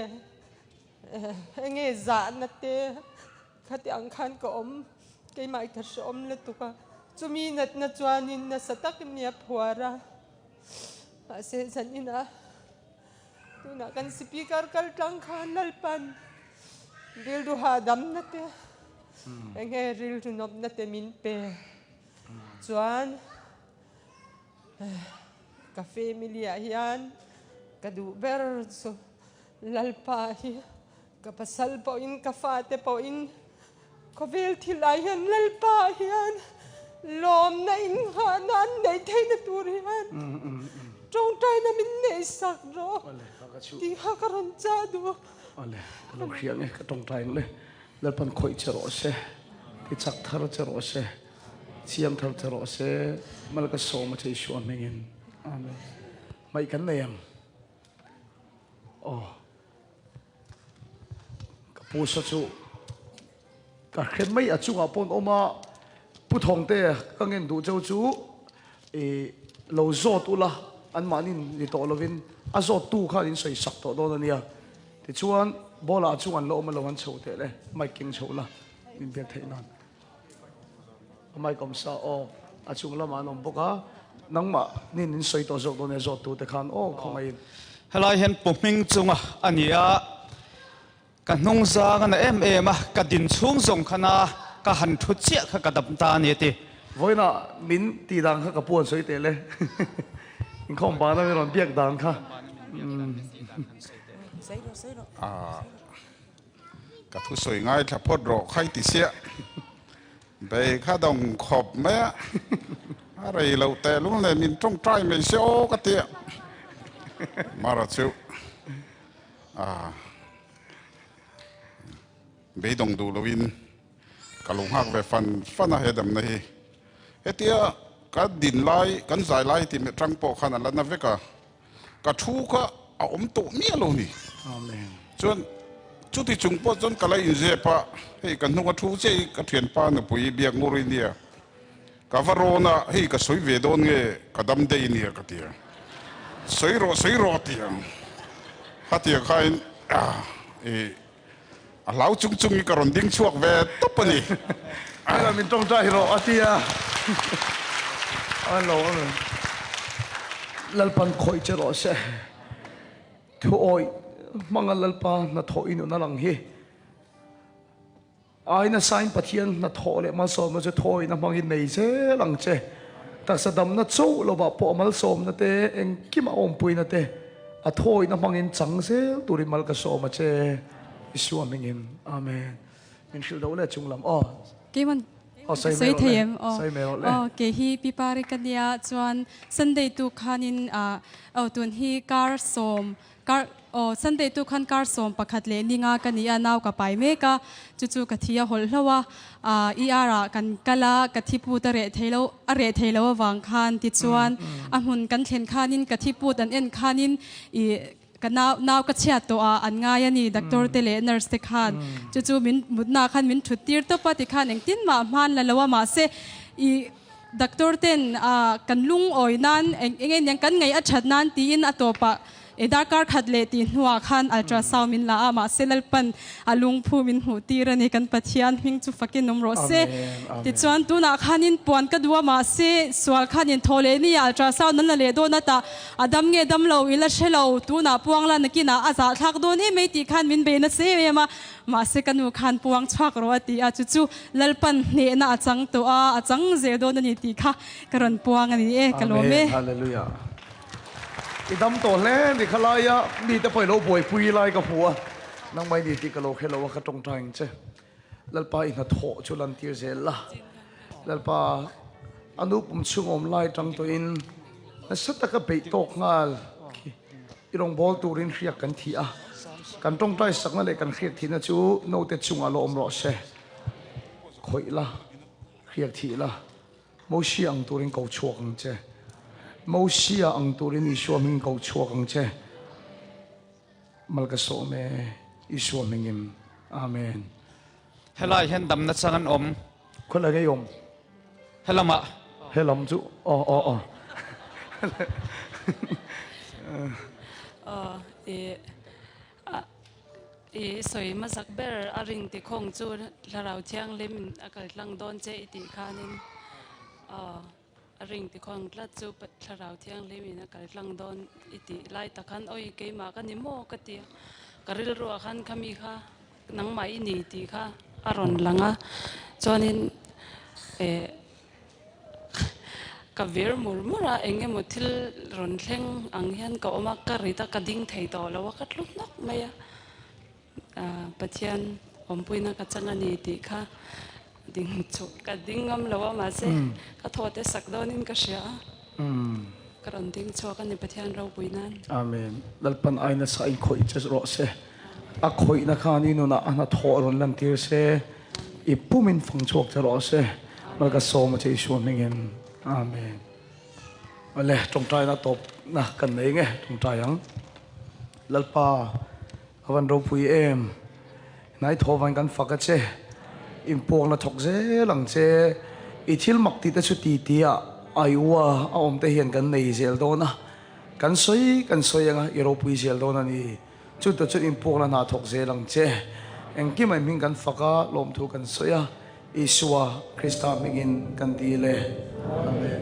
enge zahna te khati ang khan ka awm keimah i ka hrehawm lutuk a, chumi natna chuanin nasa takin mi a phuar a. Mahse zaninah tunah kan speaker kal tlang khan Lalpan rilru hahdamna te enge rilru nawmna te min pe chuan ka family ah hian ka duh ber chu Lalpa hi ka pasal pawhin ka fate pawhin Khawvel thil ah hian Lalpa ah hian lawmna inghahna an neih theihna tur hian tawngtaina min neih sak rawh tih kha ka rawn chah duh. Awle, ka lo hria nge ka tawngtai ang le. Lalpan khawih che rawh se, ti chak thar che rawh se, chiang thar che rawh se, mal ka sawm a che Isua hmingin. Amen. Hmaih kan nei ang. Aw. Ka pu sa chu ka hre mai a chungah pawh an awm a, Pu Thawngte ka ngen duh cheu chu i lo zawt ula anmahni ni tawh lovin a zawttu khan in sawi sak tawh dawn a nia. Tichuan bawlah a chung an la awm alo an chho teh le mic keng chho la min biak theih nan. A mic awm sa aw a chung lamah an awm bawk a nangmah nin in sawi tawh zawk dawn e zawt tute khan aw khawngaih in. Helai hian pu hming chunga a ni a, ka hnung zang a na em em a, ka din chhung zawng khan a ka han thu chiah kha ka dam ta a ni a ti. Vawiinah min tih dan kha ka pu an sawi teh le, inkhawm bana min rawn biak dan kha. Ka thusawi ngaithla phawt rawh khai ti siah. Bei kha dawng khawp mai a, a rei loh tehlul nen min tawngtai mai se aw ka ti a. Mara chu a beidawng duh loin ka lo nghak ve fan fan a he damna hi. Hetia ka din lai, kan zai lai ti tang pawh khan a la na vek a, ka thu kha. a awm tawh miah lo ni. Chuan chuti chung pawh chuan ka la inzep a, hei ka hnung a thu chiah hi ka thianpa nupui biak ngur i nia, ka va rawn a, hei ka sawi ve dawn nge ka dam daih nia ka ti a, sawi rawh sawi rawh a ti ang, khatia khain i a hlau chung chung i ka rawn ding chhuak ve tawp a ni. Hela min tawngtai rawh a ti a, a lo Lalpan khawih che rawh se. Thuawih hmanga Lalpa hnathawh i nun a lang hi. Ai nasain Pathian hnathawh leh malsawmna chu thuawihna hmangin nei zel ang che. Taksa damna chauh lovah pawh a malsawmna te, engkima awmpuina te a thuawihna hmangin chang zel turin mal ka sawm a che. Isua hmingin. Amen. Min hrilh do le chung lam aw. Keiman Aw ka sawi sawi mai rawh thei le. em? Aw Sawi mai rawh le. aw kei hi Pi Pari ka nia chuan Sunday tu khanin ah aw tun hi kar sawm kar aw Sunday tu khan kar 11 leh ninga ka ni a nau ka pai mek a chu chu ka thi a hawlh hlo a ah ER ah kan kal a ka thi put a reh thei lo a reh thei lo avang khan tichuan a hmun kan thlen khanin ka thi put an en khanin ih Ka nau nau ka chhiat tawh a, an ngai a ni doctor te leh nurse te khan. Chu chu min mutna khan min thut tir tawp a tikhan engtin mah hman la lo a mahse i doctor ten ah kan lungawi nan eng eng eng kan ngaih a that nan tiin a tawpah e darkar khat leh tih hnuah khan ultrasound min la a mahse Lalpan a lungphu min hmuh tir a ni kan Pathian hming chu fakin awm rawh se. Tichuan tunah khanin puan ka duh a mahse sual khanin thaw leh ni a ultrasound an la leh dawn a tah A dam nge dam lo i la hre lo, tunah puang la nakinah a zahthlak dawn em mai tih khan min bei nasa em em a, mahse ka nu khan puang chhuak rawh a ti a, chu chu Lalpan hnehna a chang tawh a, a chang zel dawn a ni tih kha ka rawn puang a ni e, ka lawm e. Amen, Hallelujah. I dam tawh hle ni kha laia mite pawh i lo buaipui lai ka hmu a, nangmah i ni tih ka lo hre lo a, ka tawngtai ang che. Lalpa i hnathawh chu lantir zel la. Lalpa, a nu pum chhung awm lai tang tawhin nasa taka beih tawk nghal khi i rawngbâwl turin hriak kan thih a. Kan tawngtai sakna leh kan hriak thihna chu naute chungah lo awm rawh se. Khawih la, hriak thih la, Mosia ang turin ko chhuak ang che. Mosia ang turin Isua hming ko chhuak ang che. Mal ka sawm e, Isua hmingin. Amen. Helai hian damna chang an awm. Khawilai ngei awm? Helamah. Helam chu aw aw aw. Aw i i sawi hmasak ber a ring ti khawng chu Thlarau Thianghlim in a kal tlang dawn che i tih khanin aw. A ring ti khawng tlat chu Thlarau Thianghlim in a kal tlang dawn i tih lai tak khan awi keimah ka ni maw ka ti a, ka rilruah khan khami kha nangmah i ni tih kha a rawn lang a, chuanin eh ka vir mur mur a eng emaw thil rawn thleng ang hian ka awm a, ka rit a ka ding thei tawh lo a, ka tlu hnawk mai a. Pathian awmpuina ka chang a ni tih kha ding chu ka ding ngam lo a mahse ka thaw te sak dawnin ka hria a, ka rawn ding chhuak a ni Pathian ropui nan. Amen. Lalpan ai nasa in khawih che rawh se. A khawihna khan i nunah a hnathawh rawn lantir se, i pumin fang chhuak che rawh se. Mal ka sawm a che Isua hmingin. Amen. Awle tawngtaina tawpna kan nei nge tawngtai ang. Lalpa. A van ropui em. Hnai thaw vain kan fak a che. Inpuakna thawk zel ang che. I thil mak tih te chu ti ti a Iowa a awm te hian kan nei zel dawn a. Kan sawi kan sawi anga i ropui zel dawn a ni. Chutah chuan inpuakna hna thawk zel ang che. Engkim a hming kan fak a, lawmthu kan sawi a. Isua Krista hmingin kan ti le. Amen.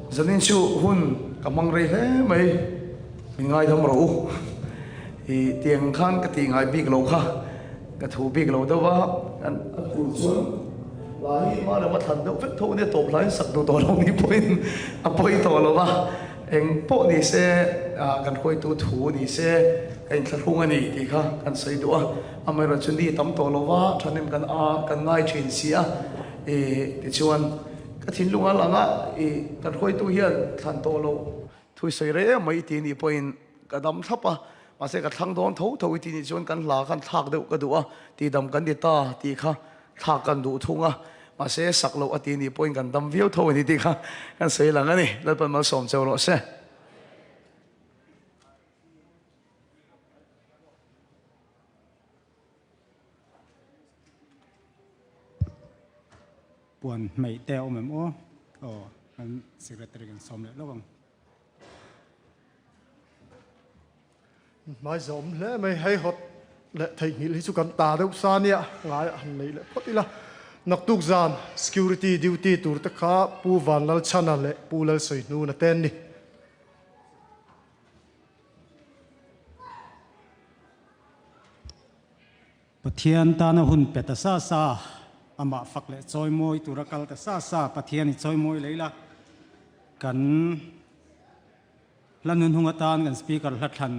Zanin chu hun ka hmang rei hle mai, min ngaidam rawh u. I tiang khan ka tih ngai bik lo kha, ka thu bik lo deuh a, kan a tur chuan lai hi hma lama thlan deuh vek tho ania tawp hlaiin sak duh tawh lo ni pawhin a pawi tawh lo va, eng pawh ni se kan hruaitu thu ni se ka inthlahrung a ni tih kha kan sawi duh a. Amaherawh chu ni tam tawh lova thahnem kan a kan ngai thin si a, ih tichuan ka thinlung a lang a, ih kan hruaitu hian thlan tawh loh thui sawi rei em mai ti nih pawhin ka dam thlap a, mahse ka thlang dawn tho tho i ti nih chuan kan hla khan thlak deuh ka duh a, tih dam kan ti ta tih kha thlak kan duh thung a, mahse sak loh a ti nih pawhin kan dam viau tho a ni tih kha kan sawi lang a ni, Lalpan malsawm cheu rawh se. Puan hmeih te a awm em aw? Aw, kan Secretary kan sawm leh lawk ang. Hmai zawm hle mai, hei hawt leh theihnghilh hi chu kan ta deuh sa nia, ngai a han nei leh phawt ila. Naktuk zan security duty tur te kha Pu Vanlalchhana leh Pu Lalsawihnuna te an ni. Pathian tana hun pe ta sa sa, amah fak leh chawimawi tura kal ta sa sa, Pathian i chawimawi lei la, kan hla nun hung atan kan speaker hla thlan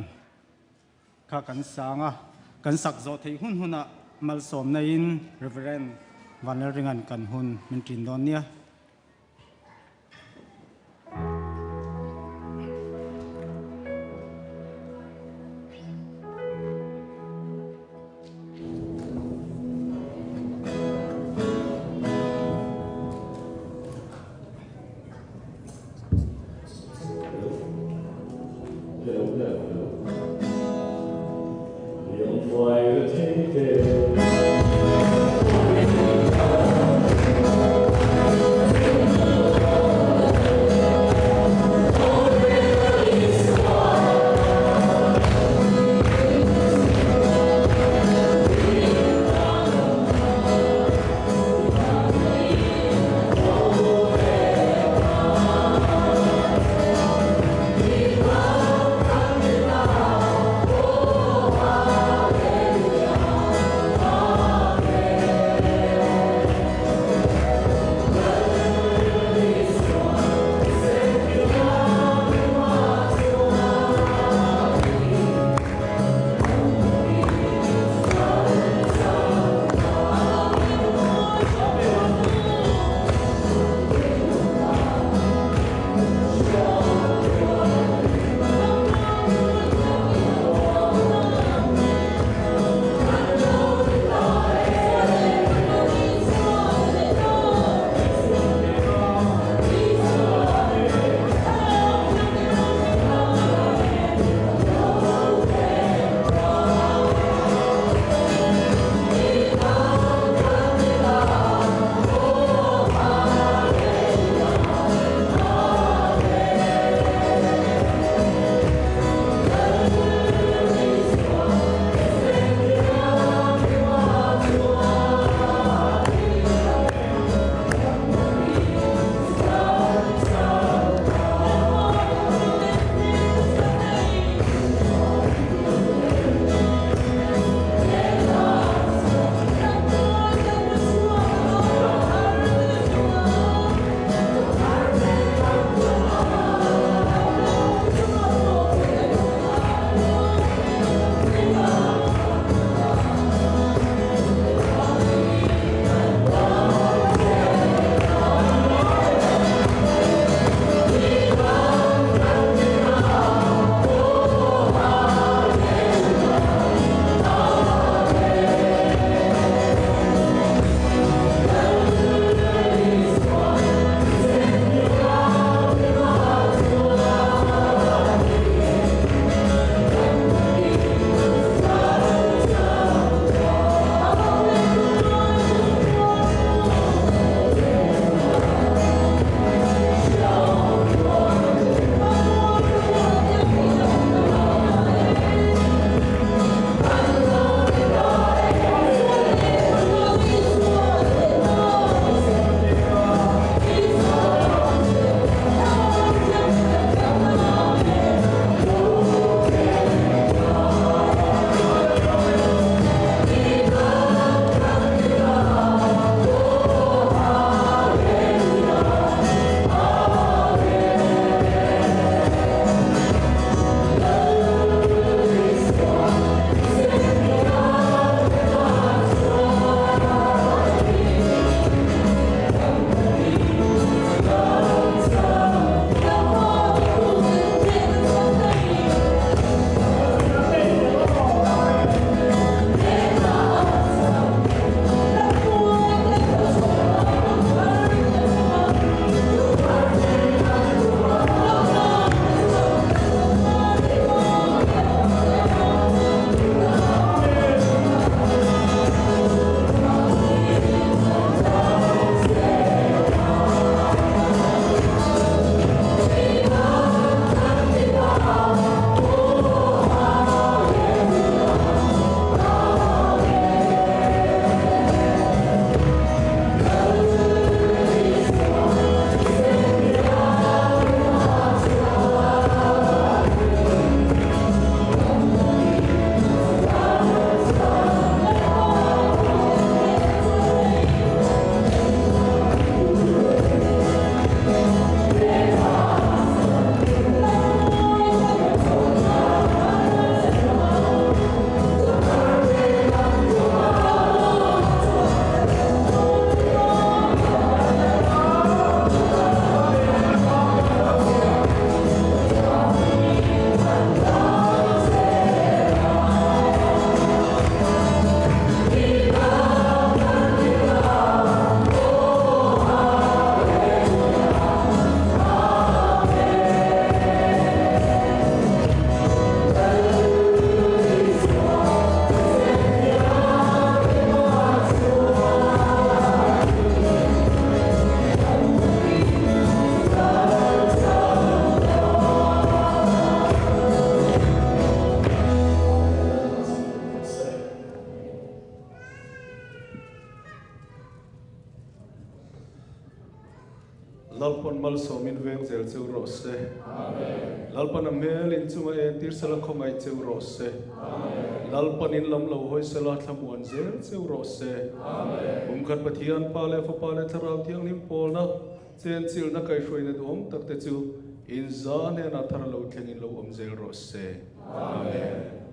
kha kan sang a, kan sak zawh theih hun hunah malsawmna in Reverend Vanlalringa'n kan hun min ṭin dawn nia. Lalpan malsawmin veng zel cheu rawh se. Lalpan a hmel in chunga entir sela khawngaih cheu rawh se. Lalpan in lam lo hawi sela thlamuan zel cheu rawh se. Pumkhat Pathian Pa leh Fapa leh Thlarau Thianghlim pawlna chenchilhna kaihhruaina duhawm tak te chu in za hnenah thar lo thlengin lo awm zel rawh se. Amen.